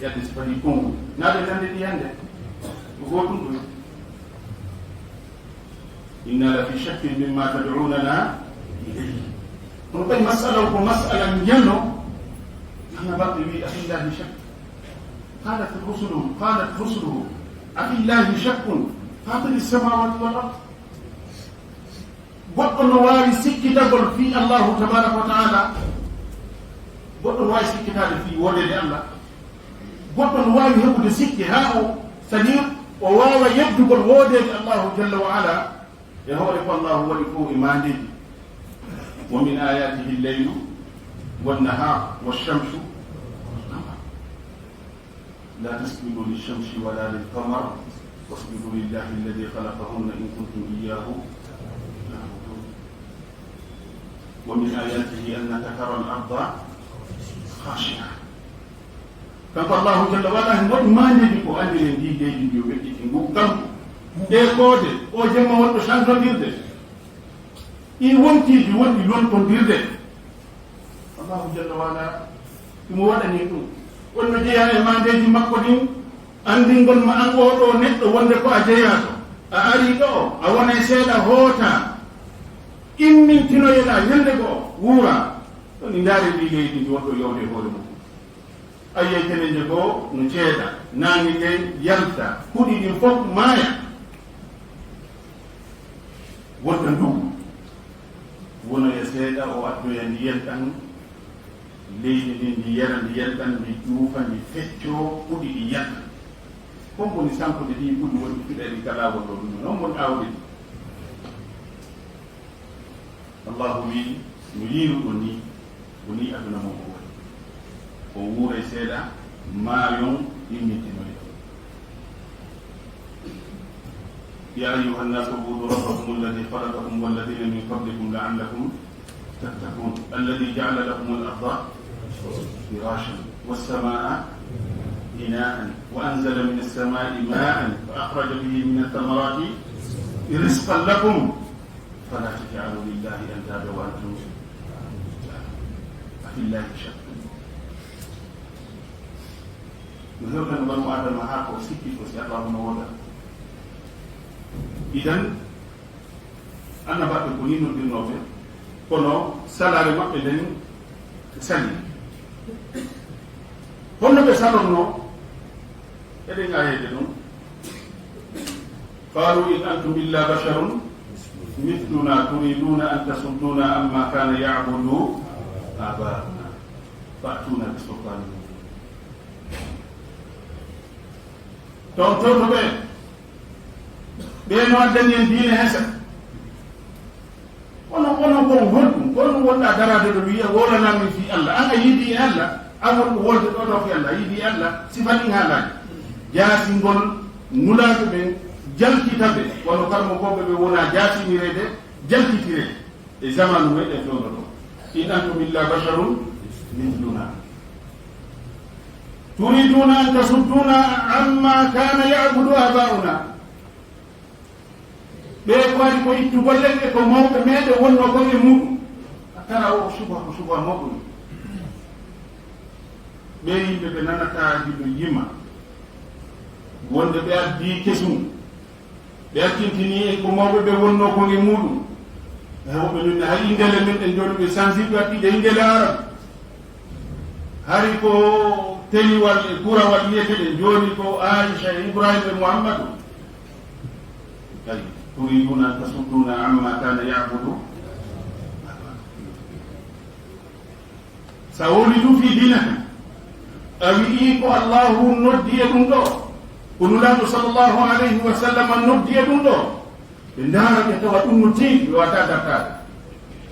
Yadde so faɗi kongu, naɓe nande ɗi hannde. Ko gootum ɗum. Inna la fi shakkin mimma tad'unana ilayhi. Kono ɓay masala o ko masala njano, annabaɓe wi, "Afillahi shak." Qalat rusuluhum, qalat rusuluhum, "Afillahi shakkun fatiri samawati wal ard." Goɗɗo no waawi sikkitagol fii Allahu tabaraka wa taala? Goɗɗo no waawi sikkitaade fii woodeede Allah? Goɗɗo no waawi heɓude sikke haa o, c'est-à-dire o waawa yeddugol woodeede Allahu jalla wa ala e hoore ko Allahu waɗi fof e maandeeji? Wa min ayatihi al-laylu wan-nahar wash-shamsu wal-qamar. La tasjudu lish-shamsi wa la lil-qamar wasjudu lillahi alladhi khalaqahunna in kuntum iyyahu ta'budun. Wa min ayatihi annaka tara al-arda khashi'a. Kanko Allahu jalla wa ala, himo waɗi maandeeji ko anndi en ndii leydi ndi o weƴƴiti ngu kanko. Ɗee koode, o jemma wonɗo santondirde. Ɗii wontiiji wonɗi lontondirde. Allahu jalla wa ala, himo waɗani ɗum. Wonno jeyaa e maandeeji makko ɗin, anndingol ma an oo ɗoo neɗɗo wonde ko a jeyaaɗo. A arii ɗoo, a wonay seeɗa, hootaa. Immintinoyelaa ñannde goo, wuuraa. Ɗon e ndaare ndii leydi ndi wonɗo yowde e hoore mum. A yi'ay tenenje goo no ceeɗa, naange nge yalta, huɗi ɗin fof maaya. Wonta ndugu, wonoya seeɗa, o addoya ndiyan ɗan, leydi ndin ndi yara ndiyan ɗan, ndi ƴuufa, ndi feccoo, huɗi ɗi yalta. Kon woni sankude ɗii huɗi wonɗi fiɗa ɗi ka laawol ɗoo ɗum, non woni aawde ɗi. Allahu wi'i, no yiiruɗon nii, ko nii aduna mon o woni. On wuuray seeɗa, maayon, immintinoyɗon. يا أيها الناس اعبدوا ربكم الذي خلقكم والذين من قبلكم لعلكم تتقون. الذي جعل لكم الأرض فراشا والسماء بناء وأنزل من السماء ماء فأخرج به من الثمرات رزقا لكم فلا تجعلوا لله أندادا وأنتم تعلمون. أفي الله شك. No hewtani banu Adama haa ko sikki ko si Allahu no wooda. Idan, annabaaɓe ko nii noddirnooɓe, kono salaare maɓɓe nden sali. Honno ɓe salonnoo? Eɗen aayeede ɗum. قالوا إن أنتم إلا بشر مثلنا تريدون أن تصدونا عما كان يعبد آباؤنا فأتونا بسلطان مبين. Toon towto ɓe, ɓe no addani en diine hesa. Kono, kono ko honɗum? Kono wonɗa daraade ɗo wiya, "Wowlanaa min fii Allah." An a yiidii e Allah, an wonɗo wolde ɗo ɗo fii Allah, a yiidii e Allah, sifa ɗin haalaaji. Jaasingol nulaaɓe ɓen, jalkita ɓe, wano karmokooɓe ɓe wona jaasinireede, jalkitireede. E zamaanu meɗen fewndo ɗo. "In antum illa basharun mithluna. Turiduna an tasudduna amma kana ya'budu aba'una." Ɓe ko waɗi ko ittugol en e ko mawɓe meɗen wonno kon e muɗum. A tara o suba, ko suba mawɗum. Ɓe yimɓe ɓe nanata giɗo yima. Wonde ɓe addi kesum. Ɓe accintini en ko mawɓe ɓe wonno kon e muɗum. E woɓɓe min hay indele men ɗen joni ɓe sansiɓe ɓe addi ɗe indele Arab. Hari ko teliwal e kurawal wiyeteɗen joni ko Aisha e Ibrahima e Muhammadu. Ay, turiduna an tasudduna amma kana ya'budu. Sa wowlitu fii diina kan, a wi'ii ko Allahu noddi e ɗum ɗoo, ko Nulaaɗo sallallahu alayhi wa sallam noddi e ɗum ɗoo, Ɓe ndaara, ɓe tawa ɗum no tiiɗi, ɓe waawataa dartaade.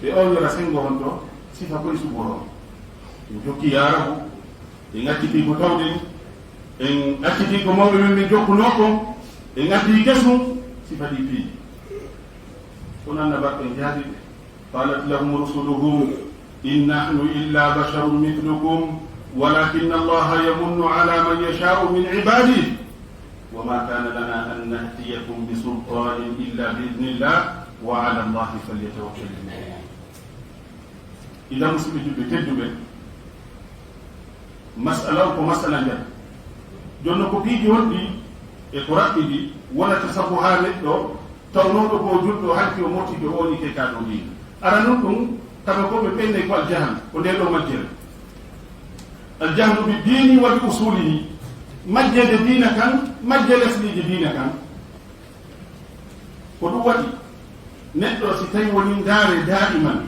Ɓe ooñora senngo honto sifa koye suɓoroo. En jokki yaaragu, en acciti ko tawɗen, en acciti ko mawɓe men min jokkunoo kon, en addi kesum, sifa ɗi piiji. Kono annabaɓe en jaadi ɓe. قالت لهم رسلهم إن نحن إلا بشر مثلكم ولكن الله يمن على من يشاء من عباده وما كان لنا أن نأتيكم بسلطان إلا بإذن الله وعلى الله فليتوكل المؤمنون. Idan, musidɓe julɓe tedduɓe, masala o ko masala njaɓi. Jooni noon, ko piiji honɗi e ko raɓɓiɗi wonata sabu haa neɗɗo tawnooɗo ko o julɗo, hanki o moƴƴiɗo, o woni ke kaaɗo diina? Aranun ɗum, kamɓe ko ɓe ɓennay ko aljahal, ko ndee ɗoo majjere. Aljahlu bi diini wa bi usulihi. Majjeede diina kan, majje lesɗiiji diina kan. Ko ɗum waɗi, neɗɗo si tawi woni ndaare daa'iman,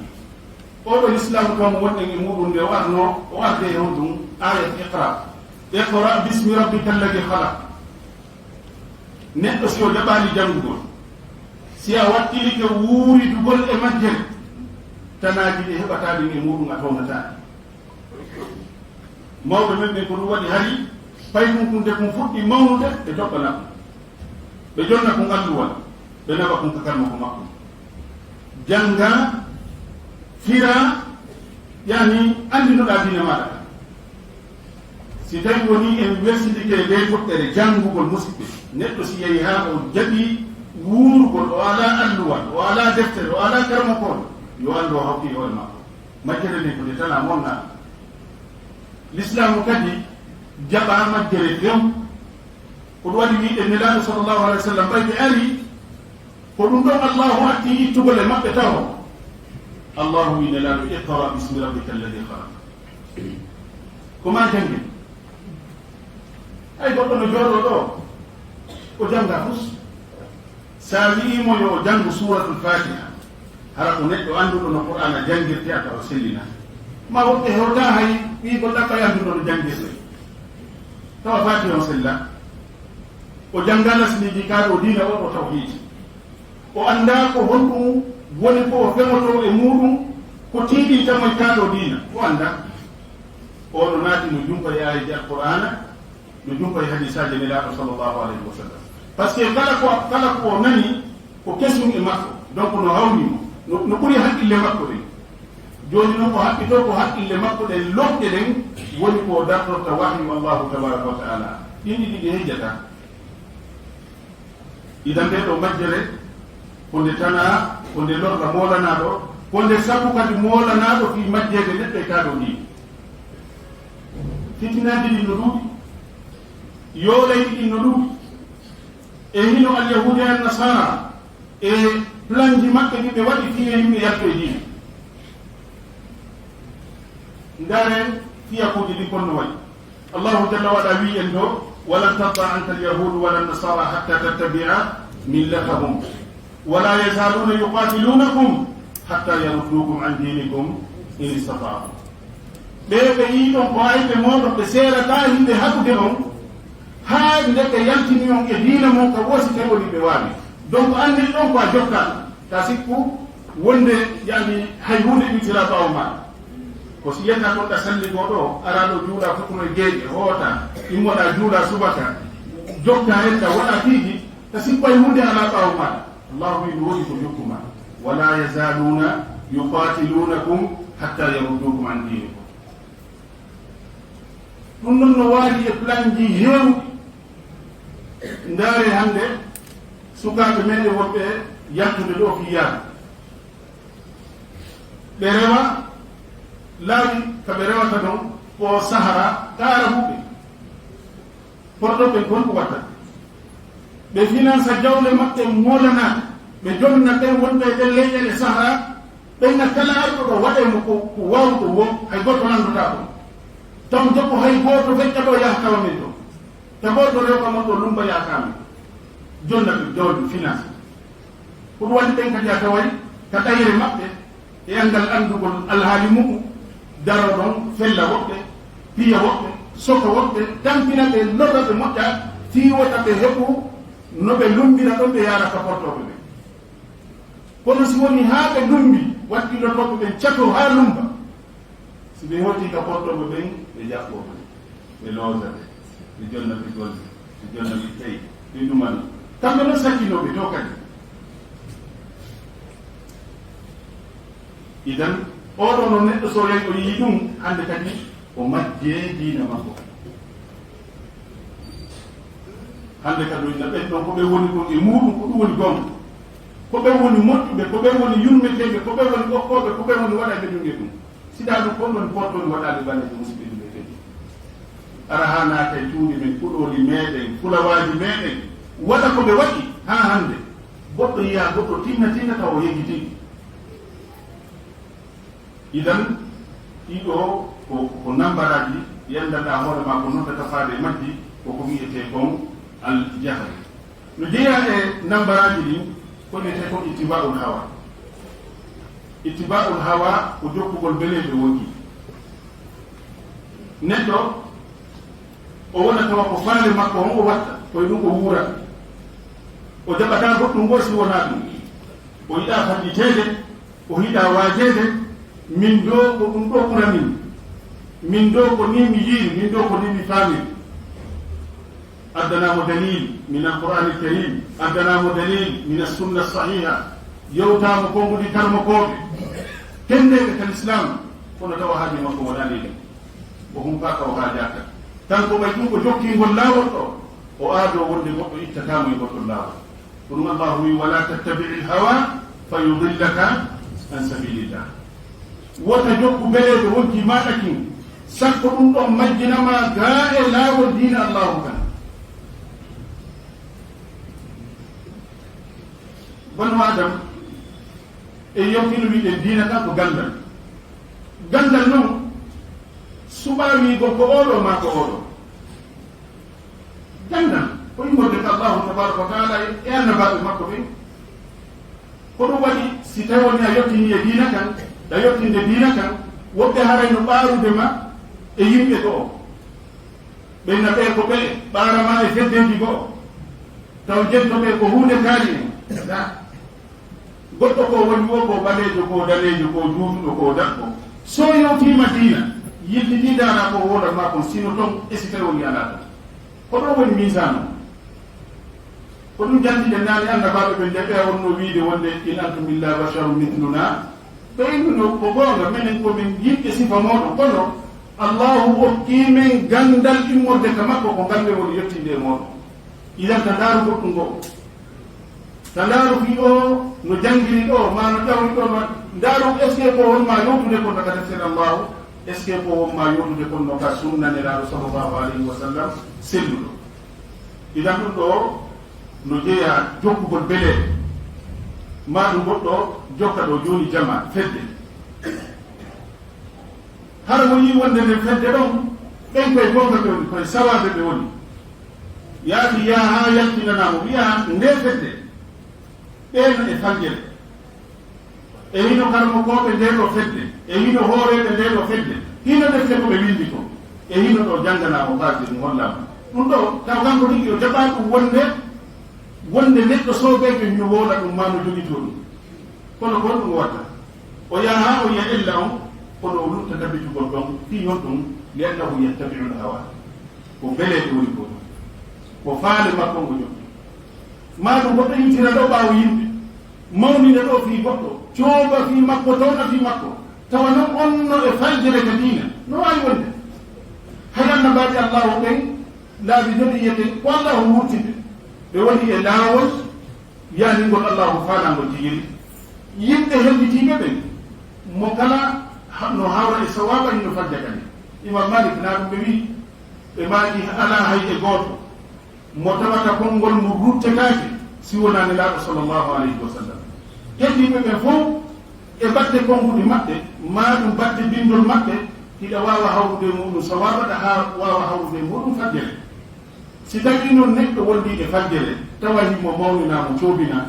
oɗo lislaamu kam wonɗen e muɗum nde o arno, o arde e honɗum? Ayat Iqra. Iqra bismi rabbika alladi khalaq. Neɗɗo si o jaɓaali janngugol, si a wakkilike wuuridugol e majjere, tanaaji ɗi heɓataa ɗin e muɗum a townataa ɗi. Mawɓe men ɓen ko ɗum waɗi hari paykunkunte kun fuɗɗi mawnude, ɓe toɓɓana kun. Ɓe jonna kun alluwal, ɓe naɓa kun ka karmako makko. Jannga, fira, yani anndinoɗaa diina maaɗa. Si tawi woni en welsindike e ndee toɓɓere janngugol, musidɓe, neɗɗo si yahi haa o jaɓi wuurugol, o alaa alluwal, o alaa deftere, o alaa karmokoojo, yo anndu o hawti e hoore makko. Majjere nden ko nde tanaa monnaa. Lislaamu kadi jaɓaa majjere few. Ko ɗum waɗi wiide Nelaaɗo sallallahu alaihi wa sallam, ɓay ɓe ari, ko ɗum ɗon Allahu acci ittugol e maɓɓe tawo. Allahu wi Nelaaɗo, "Iqra bismi rabbika alladi khalaq." Ko maa janngin. Hay goɗɗo no jooɗoo ɗoo, o jannga fus. Sa wi'i mo yo o janngu Suuratul Faatiha, hara ko neɗɗo annduɗo no Qur'aana janngirtee, a tawa sellina. Ma woɓɓe hewta hay wi'ugol ɗaɓɓay annduɗo no janngirtee. Tawa Faatiha on sella. O jannga lasliiji kaaɗo diina o, o tawhiidi. O anndaa ko honɗum woni ko o feŋotoo e muuɗum, ko tiiɗinta mo e kaaɗo diina. O anndaa. O no naati no jumpa e aayeeji Alqur'aana, no jumpa e hadiisaaji Nelaaɗo sallallahu alayhi wa sallam. Par ce que kala ko, kala ko o nani, ko kesum e makko. Donc no hawni mo, no, no ɓuri haqqille makko ɗen. Jooni noon, ko haqqitoo ko haqqille makko ɗen loɓɗe ɗen, woni ko o dartorta wahyu Allahu tabaraka wa taala. Ɗin ɗiɗi ɗi hejjata. Idan, ndee ɗoo majjere, ko nde tanaa, ko nde lorra moolanaaɗo, ko nde sabu kadi moolanaaɗo fii majjeede neɗɗo e kaaɗo diina. Fitinaaji ɗin no ɗuuɗi, yoolayɗi ɗin no ɗuuɗi. E hino Alyahuudi e Annasaara e planji maɓɓe ɗi ɓe waɗi fii yo yimɓe yaltu e diina. Ndaaren fiyakuuji ɗin kon no wayi. Allahu jalla wa ala wi'i en ɗoo, "Walan tarda anka alyahuudu wala nasara hatta tattabi'a millatahum, wala yazaluna yuqatilunakum hatta yaruddukum an dinikum in istata'u." Ɓee ɓe yi'i ɗon ko ayɓe mooɗon, ɓe seerataa himɓe haɗude on, haa nde ɓe yaltini on e diina mon ka woosi, tawi woni ɓe waawi. Donc, an neɗɗo on ko a jokkaa, ka sikku wonde, yani, hay huunde iwtiraa ɓaawo maaɗa. Ko si yetta kon ɗa salligoo ɗoo, araa ɗoo juulaa futuno e geeƴe, hoota, immoɗaa juulaa subaka, jokkaa hedda, waɗaa piiji, ka sikku hay huunde alaa ɓaawo maaɗa. Allahu wi'i, mi woni ko jokkumaa. "Wala yazaluna yuqatilunakum hatta yaruddukum an dinikum." Ɗum ɗon no waali e planji heewɗi. Ndaare hannde sukaaɓe meɗen woɓɓe yaltude ɗoo fii yaade. Ɓe rewa laawi ka ɓe rewata ɗon, ko Sahara, ka Arabuɓe. Porto ɓe kon ko watta. Ɓe finansa jawle maɓɓe moolanaaɗe. Ɓe jonna ɓen wonɓe e ɗen leyɗeele Sahara. Ɓen na kala arɗo ɗo waɗee mo ko, ko waawuɗo woo, hay gooto lanndotaako. Taw jokko hay gooto feƴƴa ɗo yaha tawa min ɗo. Taw gooto rewɓe mon ɗo lummba yaha ka min. Jonna ɓe jawdi finance. Ko ɗum waɗi ɓen kadi a taway ka ɗayre maɓɓe e anndal anndugol alhaali mu'um, daro ɗon, fella woɓɓe, piya woɓɓe, soka woɓɓe, tampina ɓe, lorra ɓe moƴƴa, fii wota ɓe heɓu no ɓe lummbira ɗon ɓe yaara ka portooɓe ɓen. Kono si woni haa ɓe lumbi, waɗɗilotooɓe ɓen cato haa lumba. Si ɓe hewtii ka portooɓe ɓen, ɓe jaɓɓoo ɓe, ɓe loosa ɓe, ɓe jonna ɓe golle, ɓe jonna ɓe tawi, ɓe ɗumano. Kamɓe non sakkinooɓe to kadi. Idan, oɗo no neɗɗo so yahi o yii ɗum, hannde kadi o majjee diina makko. Hannde kadi o inna ɓen ɗon ko ɓe woni kon e muuɗum, ko ɗum woni goonga. Ko ɓe woni moƴƴuɓe, ko ɓe woni yurmeteeɓe, ko ɓe woni ɓokkooɓe, ko ɓe woni waɗayɓe ɗum e ɗum. Siɗa ɗum kon woni portoni waɗaali balɗe musidɓe ɗum e kadi. Ara haa naata e cuuɗi men, kuɗooli meɗen, fulawaaji meɗen, waɗa ko ɓe waɗi haa hannde. Goɗɗo yiya goɗɗo tinna tinna tawa o yejjiti. Idan, ɗiɗo ko, ko nambaraaji, yanndanɗaa hoore maa ko noddata faade e majji, ko ko wiyetee kon al jahri. No jeyaa e nambaraaji ɗin, ko wiyetee kon ittiba'ul hawa. Ittiba'ul hawa ko jokkugol beleeɓe wonki. Neɗɗo, o wona tawa ko faale makko on o watta, ko e ɗum o wuurata. O jaɓataa goɗɗum ngoo si wonaa ɗum. O yiɗaa fanɗiteede, o yiɗaa waajeede, min ɗoo ko ɗum ɗoo ɓura min. Min ɗoo ko nii mi yiiri, min ɗoo ko nii mi faamiri. Addanaa mo dalil min Alqur'aanil Kariim, addanaa mo dalil min Assunna Sahiiha, yewtaa mo konguɗi karmokooɓe, kenndeeɓe ka Lislaam, kono tawa haaju makko wonaa leydi. O humpaaka, o haajaaka. Kanko ɓay ɗum o jokkii ngol laawol ɗoo, o aadoo wonde goɗɗo ittataa mo e ngol ɗon laawol. Ko ɗum Allaahu wi'i, "Walaa tattabi'il hawaa fa yudillaka an sabiilillah." Wota jokku beleeɗe wonki maaɗa kin, sakko ɗum ɗon majjina ma gaa e laawol diina Allaahu kan. Banu Aadama e yewtino wi'ude diina kan ko ganndal. Ganndal non, suɓaa wi'ugol ko oo ɗoo maa ko oo ɗoo. Ganndal ko immorde ka Allaahu tabaaraka wa taala e annabaaɓe makko ɓen. Ko ɗum waɗi, si tawi woni a yottinii e diina kan, a yottinde diina kan, woɓɓe haray no ɓaarude ma e yimɓe goo. Ɓen na ɓee ko ɓee ɓaara ma e feddeeji goo. Taw jento ɓe ko huunde kaari en. Laa. Goɗɗo ko woni wo ko ɓaleejo, ko daneejo, ko juutuɗo, ko daɓɓo. So yewtiima diina, yiltitii ndaara ko wooda maa kon, sino ton e si tawi woni alaa ton. Ko ɗon woni miisaanu. Ko ɗum jantiɗen naane annabaaɓe ɓen nde ɓe wonno wiide wonde, "In antum illa basharun mithluna." Ɓe innuno ko goonga, menen ko min yimɓe sifa mooɗon, kono Allaahu okkii men ganndal immorde ka makko, ko ngal men woni yettinde e mooɗon. Idan, ta ndaaru goɗɗum ngo. Ta ndaaru fii o no janngiri ɗo, maa no ƴawri ɗo, ma ndaaru, est-ce que ko won maa yewtude kon no ka deftere Allaahu? Est-ce que ko won maa yewtude kon no ka sunna Nelaaɗo sallallahu alayhi wa sallam selluɗo? Idan ɗum ɗo no jeyaa jokkugol beleeɗe. Maa ɗum goɗɗo jokka ɗo jooni jama fedde. Hara mo yii wonde nden fedde ɗon, ɓen koye goonga ɓe woni, koye sawaabe ɓe woni. Yaati yaha haa yaltinanaa mo, wi'a nde fedde, ɓee no e faljere. E hino karmokooɓe ndee ɗoo fedde, e hino hooreeɓe ndee ɗoo fedde, hino defte ko ɓe winndi ko, e hino ɗo jannganaa mo kaarde ɗum hollaa mo. Ɗum ɗo, taw kanko tigi o jaɓaa ɗum wonde, wonde neɗɗo soobeejo hino woola ɗum maa no jogitoo ɗum. Kono ko honɗum o watta? O yaha haa o yiya ella on, kono o lutta tabitugol ɗon. Fii honɗum? Li annahu yattabi'ul hawa. Ko beleeɗe woni ko ɗum. Ko faale makko ngo jokki. Maa ɗum goɗɗo yintira ɗo ɓaawo yimɓe. Mawnina ɗo fii goɗɗo. Cooba fii makko, towna fii makko. Tawa non on no e faljere ka diina. No waawi wonde. Hay annabaaɓe Allaahu ɓen laabi joɗi yiyete ko Allaahu wurtinde. Ɓe woni e laawol yaaningol Allaahu faalaangol tigi. Yimɓe hellitiiɓe ɓen, mo kala ha-, no hawra e sawaaba, hino fajja kadi. Imam Malik na ɗum ɓe wi'i, ɓe maaki alaa hay e gooto mo tawata konngol mum ruttetaake si wonaa Nelaaɗo sallallahu alayhi wa sallam. Heddiiɓe ɓen fof e batte konnguɗi maɓɓe, maa ɗum batte binndol maɓɓe, hiɗa waawa hawrude e muɗum sawaaba, ɗa haa waawa hawrude e muɗum fajjere. Si tawii noon neɗɗo wondii e fajjere, tawa himo mawnina mo, coobina,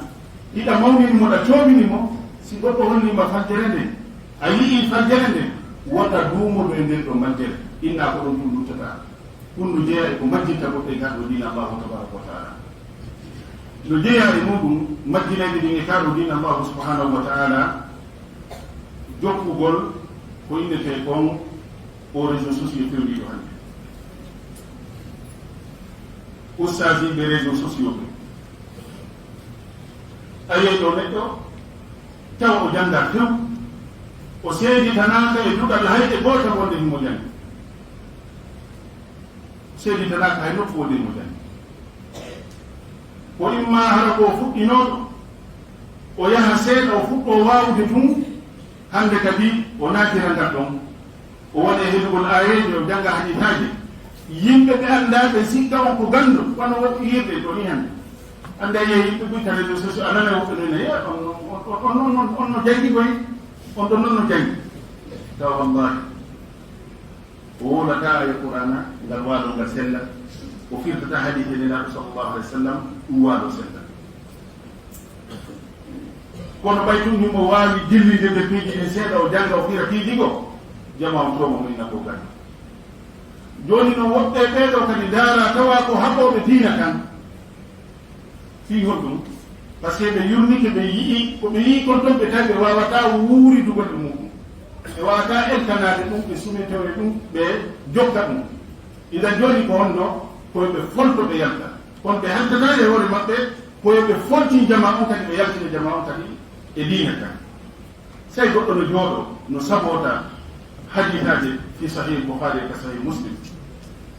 hiɗa mawnini mo, ɗa coobini mo, si goɗɗo hollii ma fajjere nden, a yi'ii fajjere nden, wota duumoɗo e nden ɗon majjere, inna ko ɗon ɗum luttata. Ɗum no jeyaa e ko majjinta goɗɗo e ngal ɗo diina Allaahu tabaaraka wa taala. No jeyaa e muuɗum majjinayɓe ɗin e kaaɗo diina Allahu subhanahu wa ta'ala, jokkugol ko innetee kon o réseau sociaux fewniiɗo hannde. Ustaasiiɓe réseau sociaux ɓe. A yiyay ɗo neɗɗo, tawa o janngaa few, o seeditanaaka e duɗal hay e gooto wonde himo janngi. Seeditanaaka hay nokku wonde himo janngi. Ko imma hara ko o fuɗɗinooɗo, o yaha seeɗa, o fuɗɗoo waawude tun, hannde kadi o naatira ngal ɗon. O woni e heɗugol aayeeje, o jannga hadiisaaje. Yimɓe ɓe anndaa, ɓe sikka on ko ganndo, wano woɓɓe yirde ko ni hannde. Anndaa, yiya yimɓe ɓe ka réseaux sociaux, a nana woɓɓe no ne, "Ye, on, on, on, on, on, on no janngi koy, on ɗon non no janngi." Tawa wallaahi, o wowlataa aaya Qur'aana, ngal waalo ngal sella, o firtataa hadiise Nelaaɗo sallallahu alaihi wasallam, ɗum waalo sella. Kono ɓay tun himo waawi dillinde nde piiji ɗin seeɗa, o jannga, o fira piiji goo, jamaa on tooma mo inna ko gani. Jooni non, woɓɓe ɓee ɗoo kadi ndaaraa tawa ko haɓooɓe diina kan. Fii honɗum? Parce que ɓe yurnike, ɓe yi'i, ko ɓe yi'i kon ton, ɓe tawi ɓe waawataa wuuridugol e muuɗum. Ɓe waawataa eltanaade ɗum, ɓe sumitowa e ɗum, ɓe jokka ɗum. Idan jooni ko honno? Ko ɓe folto, ɓe yalta. Kono ɓe haltataa e hoore maɓɓe, ko yo ɓe foltin jamaa on kadi, ɓe yaltina jamaa on kadi e diina kan. Sey goɗɗo no jooɗoo, no saboota hadiisaaje fii Sahih Bukhari ka Sahih Muslim.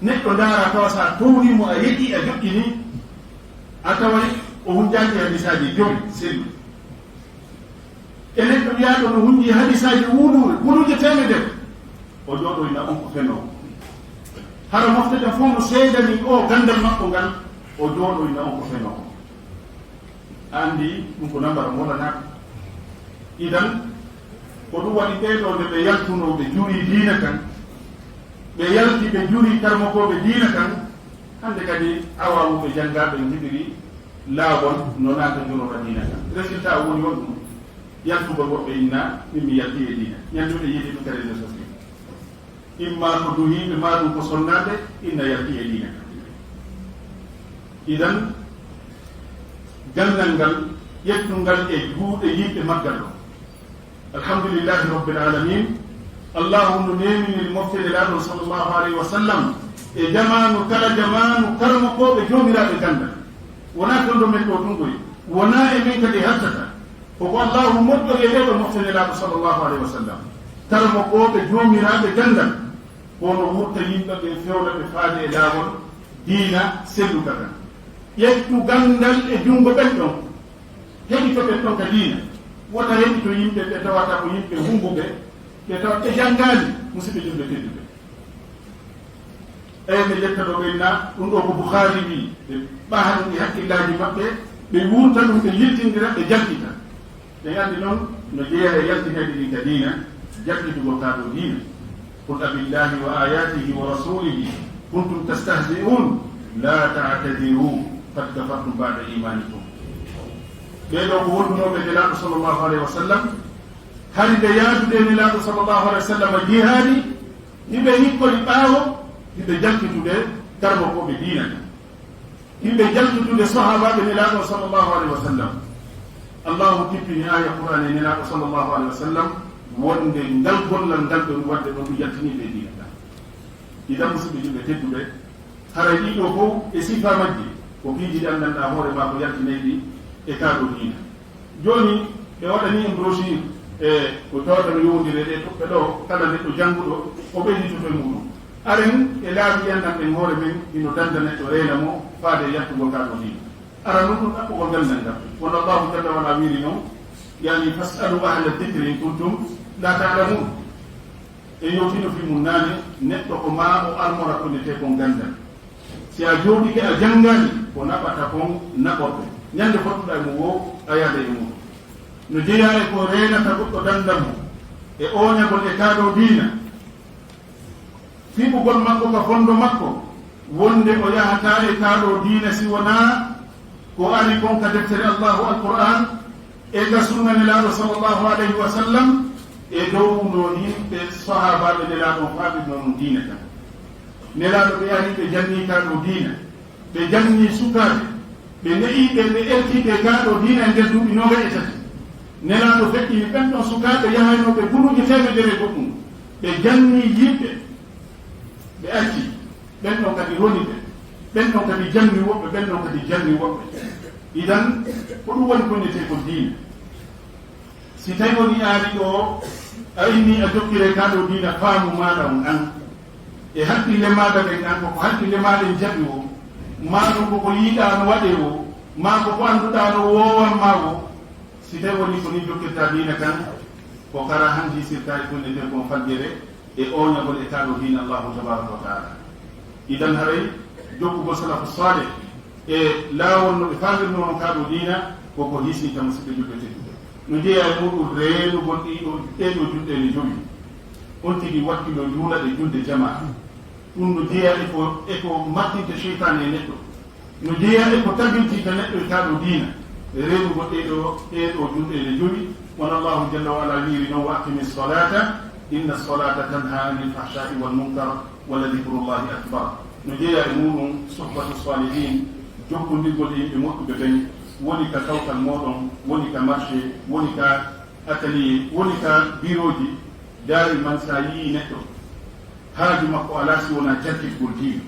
Neɗɗo ndaara tawa sa towri mo, a yeɗi, a joɗɗini, a taway o hunjaaki hadiisaaji jowi selluɗi. E neɗɗo wiyaaɗo no hunji hadiisaaji wuuluure, guluuje teemedere, o jooɗoyna on ko fenoowo. Hara mofte ɗen fof no seedani o ganndal makko ngal, o jooɗoyna on ko fenoowo. A anndi ɗum ko nambara molanaaɗo. Idan, ko ɗum waɗi ɓee ɗoo nde ɓe yaltunoo, ɓe jurii diina kan, ɓe yalti, ɓe jurii karmokooɓe diina kan, hannde kadi awaawu ɓe janngaa, ɓe njiɗiri laawol no naata njurora diina kan. Résultat woni on ɗum, yaltugol woɓɓe inna, min mi yalti e diina. Ñannduɓe yiide ɗum ka réseaux sociaux. Imma ko duhiiɓe, maa ɗum ko sonnaaɓe, inna yalti e diina kan. Idan, ganndal ngal, ƴettungal e juuɗe yimɓe maggal ɗo. Alhamdulillahi Rabbil Alamin. Allahu no neeminiri mofte Nelaaɗo sallallahu alayhi wa sallam e jamaanu kala jamaanu, karamokooɓe joomiraaɓe ganndal. Wonaa toon ɗo men ɗo tun koy, wonaa e men kadi hattata. Ko ko Allahu moƴƴori e ɗee ɗo mofte Nelaaɗo sallallahu alayhi wa sallam. Karamokooɓe joomiraaɓe ganndal, kono wurta yimɓe ɓe fewna ɓe faade e laawol diina selluka kan. Ƴettu ganndal e junngo ɓen ɗon. Heɓito ɓen ɗon ka diina. Wota heɓito yimɓe ɓe tawata ko yimɓe humbuɓe, ɓe tawata ɓe janngaali, musidɓe julɓe tedduɓe. Eyi, ɓe ƴetta ɗo ɓen na, ɗum ɗo ko Bukhari wi, ɓe ɓaha ɗum e hakkillaaji maɓɓe, ɓe wuurta ɗum, ɓe yiltindira, ɓe jaltita. Ɓe anndi noon no jeyaa e yaltinayɗi ɗin ka diina, jaltitugol kaa ɗoo diina. Qul abillahi wa ayatihi wa rasulihi kuntum tastahzi'un, la ta'tadiru, qad kafartum ba'da imanikum. Ɓee ɗoo ko wondunooɓe Nelaaɗo sallallahu alayhi wa sallam, hari ɓe yaadude e Nelaaɗo sallallahu alayhi wa sallam jihaadi, hiɓe hikkori ɓaawo, hiɓe jaltitude karamokooɓe diina ɗin. Yimɓe jaltutude sahaabaaɓe Nelaaɗo sallallahu alayhi wa sallam. Allahu tippini aaya Qur'aan e Nelaaɗo sallallahu alayhi wa sallam wonde ngal gollal ngal ɓe waɗde ɗon ɗum yaltiniiɓe e diina kan. Idan musidɓe julɓe tedduɓe, haray ɗii ɗoo fof e sifaa majji ko piiji ɗi anndanɗaa hoore maa ko yaltinayɗi e kaa ɗoo diina. Jooni, ɓe waɗanii en brochure, e ko tawata no yowondiri e ɗee toɓɓe ɗoo, kala neɗɗo jannguɗo, o ɓeyditoto e muuɗum. Aren e laawi enɗan ɓen hoore men, hino dannda neɗɗo reena mo, faade e yattugol kaa ɗoo diina. Ara non ɗum ɗaɓɓugol ganndal ngal. Won Allahu jalla wa ala wiiri non, yani, "Fas'alu ahla dhikri in kuntum la ta'lamun." En yewtino fii mum naane, neɗɗo ko maa o armora ko innetee kon ganndal. Si a jooɗike a janngaali, ko naɓata kon naɓorɗo. Ñande fottuɗaa e mum woo, a yaada e muuɗum. No jeyaa e ko reenata goɗɗo danndal mum, e ooñagol e kaa ɗoo diina. Fiɓugol makko ka fondo makko, wonde o yahataa e kaa ɗoo diina si wonaa ko ari kon ka deftere Allahu Alqur'aan, e ka sunna Nelaaɗo sallallahu alayhi wa sallam, e dow no yimɓe sahaabaaɓe Nelaaɗo on faamirnoo ɗum diina kan. Nelaaɗo ɓe ari ɓe jannii kaa ɗoo diina, ɓe jannii sukaaɓe, Ɓe ne'i ɓe, ɓe eltii ɓe gaa ɗoo diina e nder duuɓi noogay e tati. Nelaaɗo feƴƴini ɓen ɗon sukaaɓe yahaynooɓe bunuuji teemedere e goɗɗum. Ɓe janni yimɓe, ɓe acci. Ɓen ɗon kadi roni ɓe. Ɓen ɗon kadi janni woɓɓe, ɓen ɗon kadi janni woɓɓe. Idan, ko ɗum woni ko innetee ko diina. Si tawi woni a ari ɗoo, a inni a jokkire kaa ɗoo diina faamu maaɗa on an, e hakkille maaɗa ɗen an, ko ko hakkille maaɗa en jaɓi o, maa ɗum ko ko yiɗaa no waɗee o, maa ko ko annduɗaa no woowan maa o, si tawi woni ko ni jokkirtaa diina kan, ko kara han hiisirtaa e ko innetee kon fajjere, e ooñagol e kaa ɗoo diina Allahu tabaraka wa taala. Idan haray jokkugol salafu salih e laawol no ɓe faalirnoo non kaa ɗoo diina, ko ko hiisinta musiɓɓe julɓe tedduɓe. No jeyaa e muuɗum reenugol ɗii ɗoo, ɗee ɗoo julɗeele jowi. On tigi wakkiloo juula ɗe julde jamaa. Ɗum no jeyaa e ko, e ko mattinta seytaane e neɗɗo. No jeyaa e ko tabintinta neɗɗo e kaa ɗoo diina. Reenugol ɗee ɗoo, ɗee ɗoo julɗeele jowi. Wano Allahu jalla wa ala wiiri non, "Wa aqimi salata, inna salata tanha anil fahsha'i wal munkar, wa la dhikrullahi akbar." No jeyaa e muuɗum suhbatu salihin, jokkondirgol e yimɓe moƴƴuɓe ɓen, woni ka kawtal mooɗon, woni ka marché, woni ka atelier, woni ka birooji, daiman sa yii neɗɗo, haaju makko alaa si wonaa jankitgol diina.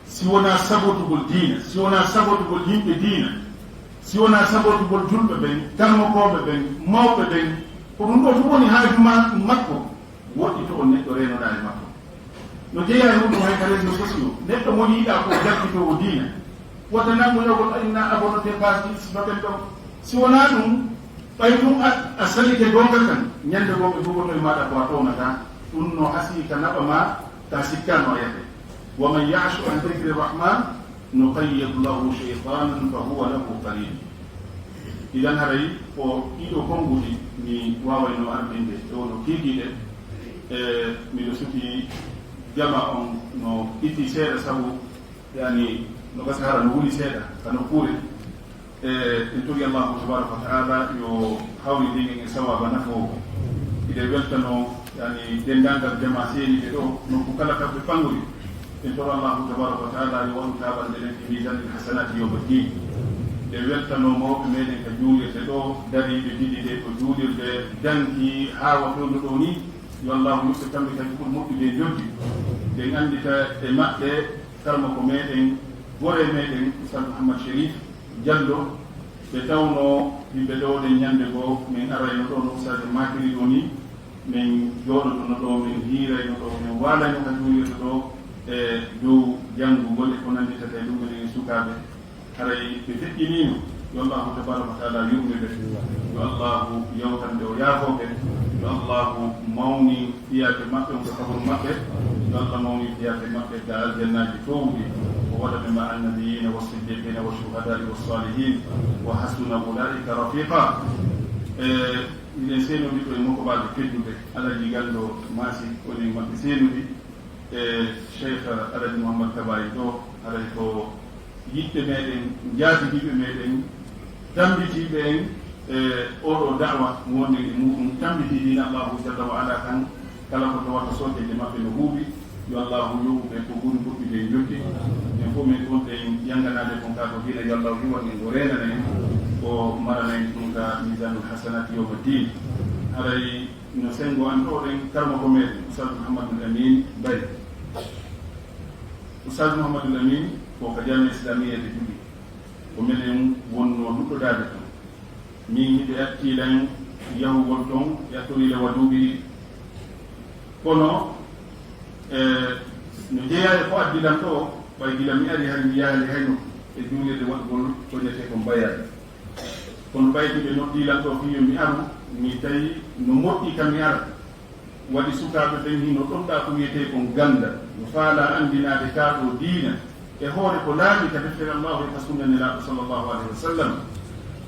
Si wonaa sabotugol diina, si wonaa sabotugol yimɓe diina, si wonaa sabotugol julɓe ɓen, karmokooɓe ɓen, mawɓe ɓen, ko ɗum ɗoo tun woni haaju ma-, makko, woɗɗito on neɗɗo reenoɗaa e makko. No jeyaa e ɗum hay ka réseaux sociaux, neɗɗo mo yiɗaa ko jakkitoowo diina, wota nangu yogol inna abonné page ɗi sifaten ɗon. Si wonaa ɗum, ɓay ɗum a, a salike goonga kan, ñande goo ɓe gogoto e maaɗa ko a toonataa, ɗum no hasii ka naɓa ma, ka sikkaano a yahe. "Wa man ya'shu an dhikri rahman, nuqayyid lahu shaytanan fa huwa lahu qarin." Idan haray ko ɗiɗo konnguɗi mi waawayno ardinde e oɗo kiikiiɗe, e miɗo suti jama on no itti seeɗa sabu, yani, no gasa hara no wuli seeɗa ka nokkuure. E en tori Allahu tabaraka wa taala yo hawrindin en e sawaaba nafoowo. Hiɗen weltanoo, yani, denndaangal jama seeniiɓe ɗoo, nokku kala ka ɓe fanngori. En toro Allahu tabaraka wa taala yo waɗu taaɓannde ɗen e miisaanil hasanaati yawma ddin. En weltanoo mawɓe meɗen ka juulirde ɗoo, dariiɓe ɗiɗi ɗe ko juulirde danki haa watondo ɗoo nii. Yo Allahu yoɓ ɓe kamɓe kadi ɓuri moƴƴude e njoɓdi. Ɗen anndita e maɓɓe karmoko meɗen, gore meɗen, Oustaz Mouhammad Chérif Diallo, ɓe tawnoo yimɓe ɗoo ɗen ñande goo, min arayno ɗoo no Oustaz en maakiri ɗoo nii, min jooɗotono ɗoo, min hiirayno ɗoo, min waalayno ka juulirde ɗoo, e dow janngugol e ko nannditata e ɗum, minen e sukaaɓe. Haray ɓe feƴƴiniino. Yo Allahu tabaraka wa taala yurme ɓe. Yo Allahu yawtan ɓe, o yaafoo ɓe. Yo Allahu mawnin fiyaake maɓɓe on ka kaburu maɓɓe. Yo Allah mawnin fiyaake maɓɓe ka aljannaaji toowuɗi. O waɗa ɓe ma'a annabiyyiina wa siddiqiina wa shuhadaa'i wa saalihiin. Wa hasuna ulaa'ika rafiiqa. E, miɗen seenodi ɗo e mokobaaɓe tedduɓe. Alaji Ganndo Maasi woni maɓɓe seenodi. E Cheikh Alaji Mouhammad Kaba en ɗo, haray ko yiɗɓe meɗen, njaatigiiɓe meɗen, tammbitiiɓe en e oɗo da'wa mo wonɗen e muɗum, tambitii diina Allahu jalla wa ala kan, kala ko tawata sookeeje maɓɓe no huuɓi, yo Allahu yoɓu ɓe ko ɓuri moƴƴude e njoɓdi. En fof min ɗon ɗen yannganaade kon ka ko diina, yo Allahu hiwan en, o reenana en, o marana en ɗum ka miisaanul hasanaati yawma ddin. Haray no senngo an ɗo ɗen, karmoko meɗen, Oustaz Mouhamadul Amin Mbaye. Oustaz Mouhamadul Amin ko ka Jaamiya Islamiyya de Duɗi. Ko menen wonnoo duɗɗodaade ton. Min hiɓe yatti lan yahugol ton, yattorii lan wa duuɓi ɗiɗi. Kono, e, no jeyaa e ko addi lan ɗo, ɓay gila mi ari hari mi yahaali hay nokku e juulirde waɗugol ko innetee ko mbayaani. Kono ɓay hiɓe noddii lan ɗo fii yo mi aru, mi tawi no moƴƴi ka mi ara. Waɗi sukaaɓe ɓen hino ɗonɗaa ko wiyetee kon ganndal, no faalaa anndinaade kaa ɗoo diina e hoore ko laaɓi ka deftere Allaahu e ka sunna Nelaaɗo sallallaahu alayhi wa sallam.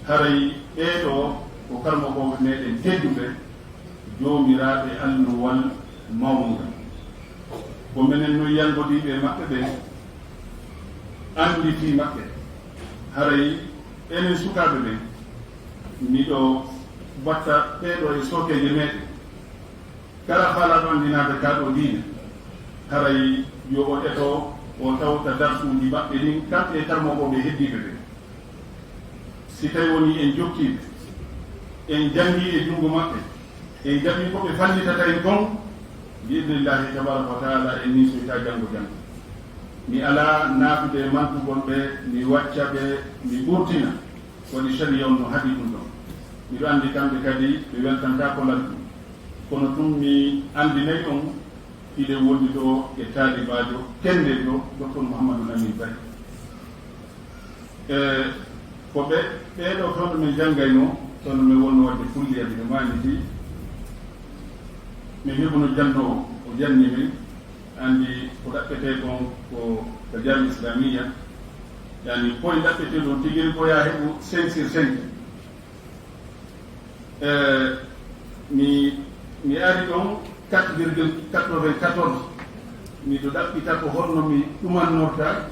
Haray ɓee ɗoo ko karmokooɓe meɗen tedduɓe, joomiraaɓe alluwal mawngal. Ko menen non yanngodiiɓe e maɓɓe ɓen, annditii maɓɓe. Haray enen sukaaɓe ɓen, miɗo batta ɓee ɗoo e sookeeje meɗen. Kala faalaaɗo anndinaade kaa ɗoo diina, haray yo o eto O tawta darsuuji maɓɓe ɗin, kamɓe e tarmokooɓe heddiiɓe ɓen. Si tawi wonii en jokkiiɓe, en janngii e junngo maɓɓe, en jaɓii ko ɓe fallitata en kon, bi idnillahi tabaraka wa taala, en niisoyta janngo janngo. Mi alaa naatude e mantugol ɓe, mi wacca ɓe, mi ɓurtina. Waɗi sariya on no haɗi ɗum ɗon. Miɗo anndi kamɓe kadi ɓe weltantaako laddu. Kono tun mi anndinay on, hiɗen wondi ɗo e taalibaajo kenndeejo, Docteur Mouhamadou Lamine Barry. E ko ɓe, ɓee ɗoo fewndo min janngaynoo, fewndo min wonno waɗde kulliya, miɗo maanditi. Min heɓuno jannoowo, o janni min, anndi ko ɗaɓɓetee kon ko ka Jami Islamiyya, yani poy ɗaɓɓetee ɗon tigi ko yaa heɓu cinq sur cinq. E, mi, mi ari ɗon quatre virgule quatre-vingt-quatorze. Miɗo ɗaɓɓita ko honno mi ɗumannorta.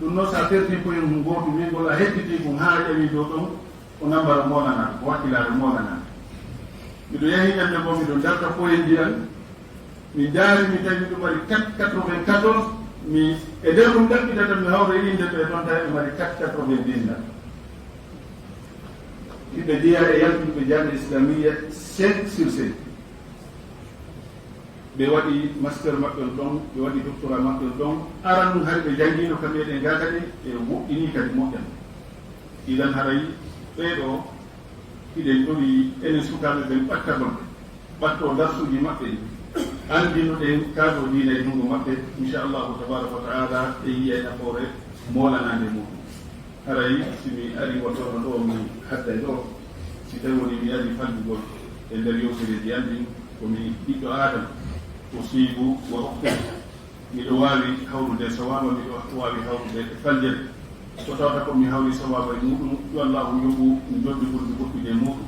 Ɗum noon, so a perti poyen ngootu, min ngol a hedditi ɗum haa a ƴawi dow ɗon, ko nambara moolanaɗo, ko wakkilaare moolanaɗo. Miɗo yahi ñande goo, miɗo darta poyen ndiyan, mi ndaari, mi tawi miɗo mari quatre quatre-vingt-quatorze, mi, e nder ɗum ɗaɓɓitata, mi hawra e innde ɓe, ɗon tawi ɓe mari quatre quatre-vingt-dix-neuf. Hiɓe jeyaa e yaltuɓe Jamiya Islamiyya cinq sur cinq. Ɓe waɗi master maɓɓe on ɗon, ɓe waɗi doctorat maɓɓe on ɗon. Aran ɗum hari ɓe janngiino ka meɗen gaa kadi, ɓe woɗɗinii kadi moƴƴan. Idan haray ɓee ɗoo, hiɗen tori enen sukaaɓe ɓen ɓattagol ɓe, ɓattoo darsuuji maɓɓe ɗi, anndinoɗen kaa ɗoo diina e junngo maɓɓe, inchallahu tabaraka wa taala, ɓe yiya e nafoore moolanaande muɗum. Haray si mi ari wottono ɗo mi hadday ɗo, si tawi woni mi ari fallugol e nder yewtereeji an ɗin, ko mi ɓiɗɗo Aadama, usiibu wa ukhti'u. Miɗo waawi hawrude e sawaaba, miɗo waawi hawrude e faljere. Ko tawata ko mi hawri sawaaba e muɗum, yo Allahu yoɓu njoɓdi ɓurndi ɓurtude e muɗum.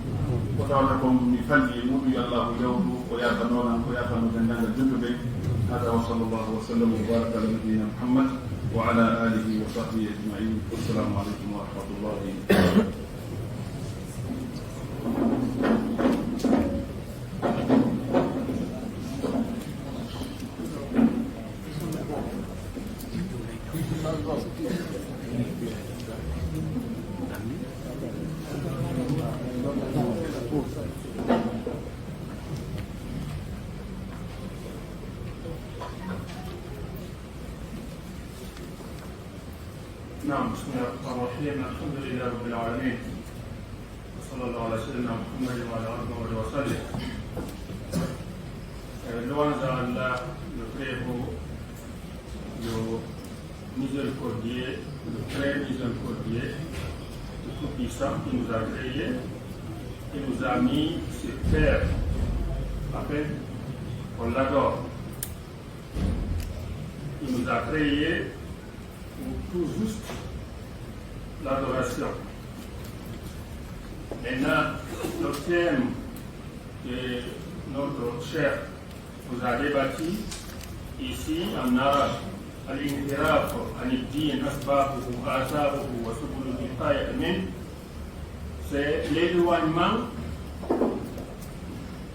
Ko tawata ko mi falli e muɗum, yo Allahu yawtu o yaafano lan, o yaafano denndaangal julɓe ɓen. Hada wa sallallahu wa sallam wa baraka ala nabiyyina Muhammad wa ala alihi wa sahbihi ajma'in. Assalamu alaikum wa rahmatullahi wa barakatuh. نعم، بسم الله الرحمن الرحيم. الحمد لله رب العالمين. وصلى الله على سيدنا محمد وعلى آله وصحبه وسلم. Euh, louange à Allah, le Très-Haut, le Miséricordieux, le Très Miséricordieux, le Tout-Puissant qui nous a créés, qui nous a mis sur terre, afin qu'on l'adore. Il nous a créés pour tout juste l'adoration. Maintenant, le thème que notre chef vous a débattu ici en arabe, الانحراف عن الدين أسبابه وآثاره وسبل الوقاية منه, c'est l'éloignement,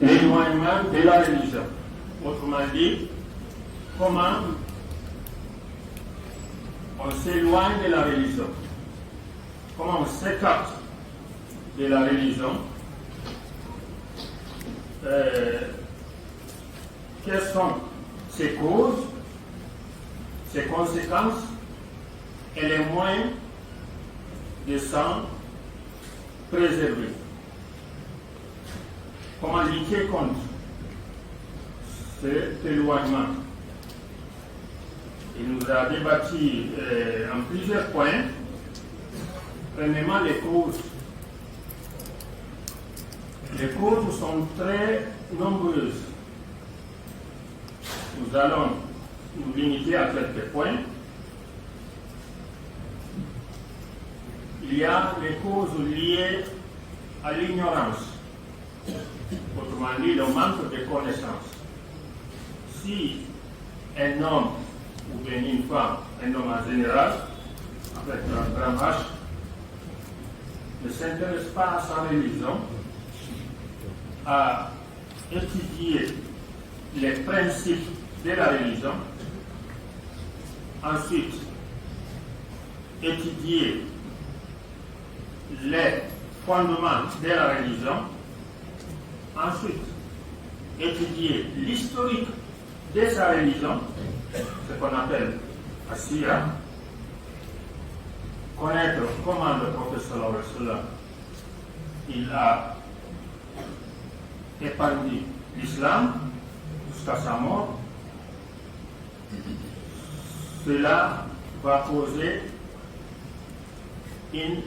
l'éloignement de la religion. Autrement dit, comment on s'éloigne de la religion, comment on s'écarte de la religion, euh, quelles sont ses causes, ses conséquences et les moyens de s'en préserver. Comment lutter contre cet éloignement? Il nous a débattu, euh, en plusieurs points. Premièrement, les causes. Les causes sont très nombreuses. Nous allons nous limiter à quelques points. Il y a les causes liées à l'ignorance, autrement dit le manque de connaissance. Si un homme ou bien une femme, un homme en général, avec un grand H, ne s'intéresse pas à sa religion, à étudier les principes de la religion, Ensuite, étudier les fondements de la religion. Ensuite, étudier l'historique de sa religion, ce qu'on appelle Assia. Connaître comment le prophète sallallahu alayhi wa sallam, il a épargné l'islam jusqu'à sa mort. Cela va causer une,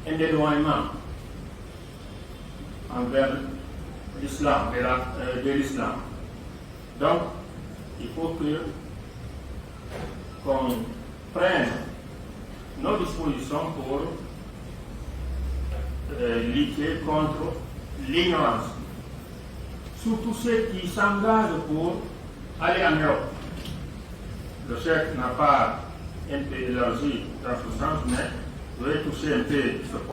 un éloignement envers l'islam, de, la, euh, de l'islam. Donc, il faut que qu'on prenne nos dispositions pour euh, lutter contre l'ignorance, surtout ceux qui s'engagent pour aller en Europe. Le chef n'a pas un peu élargi dans ce sens, mais je vais toucher un peu ce point.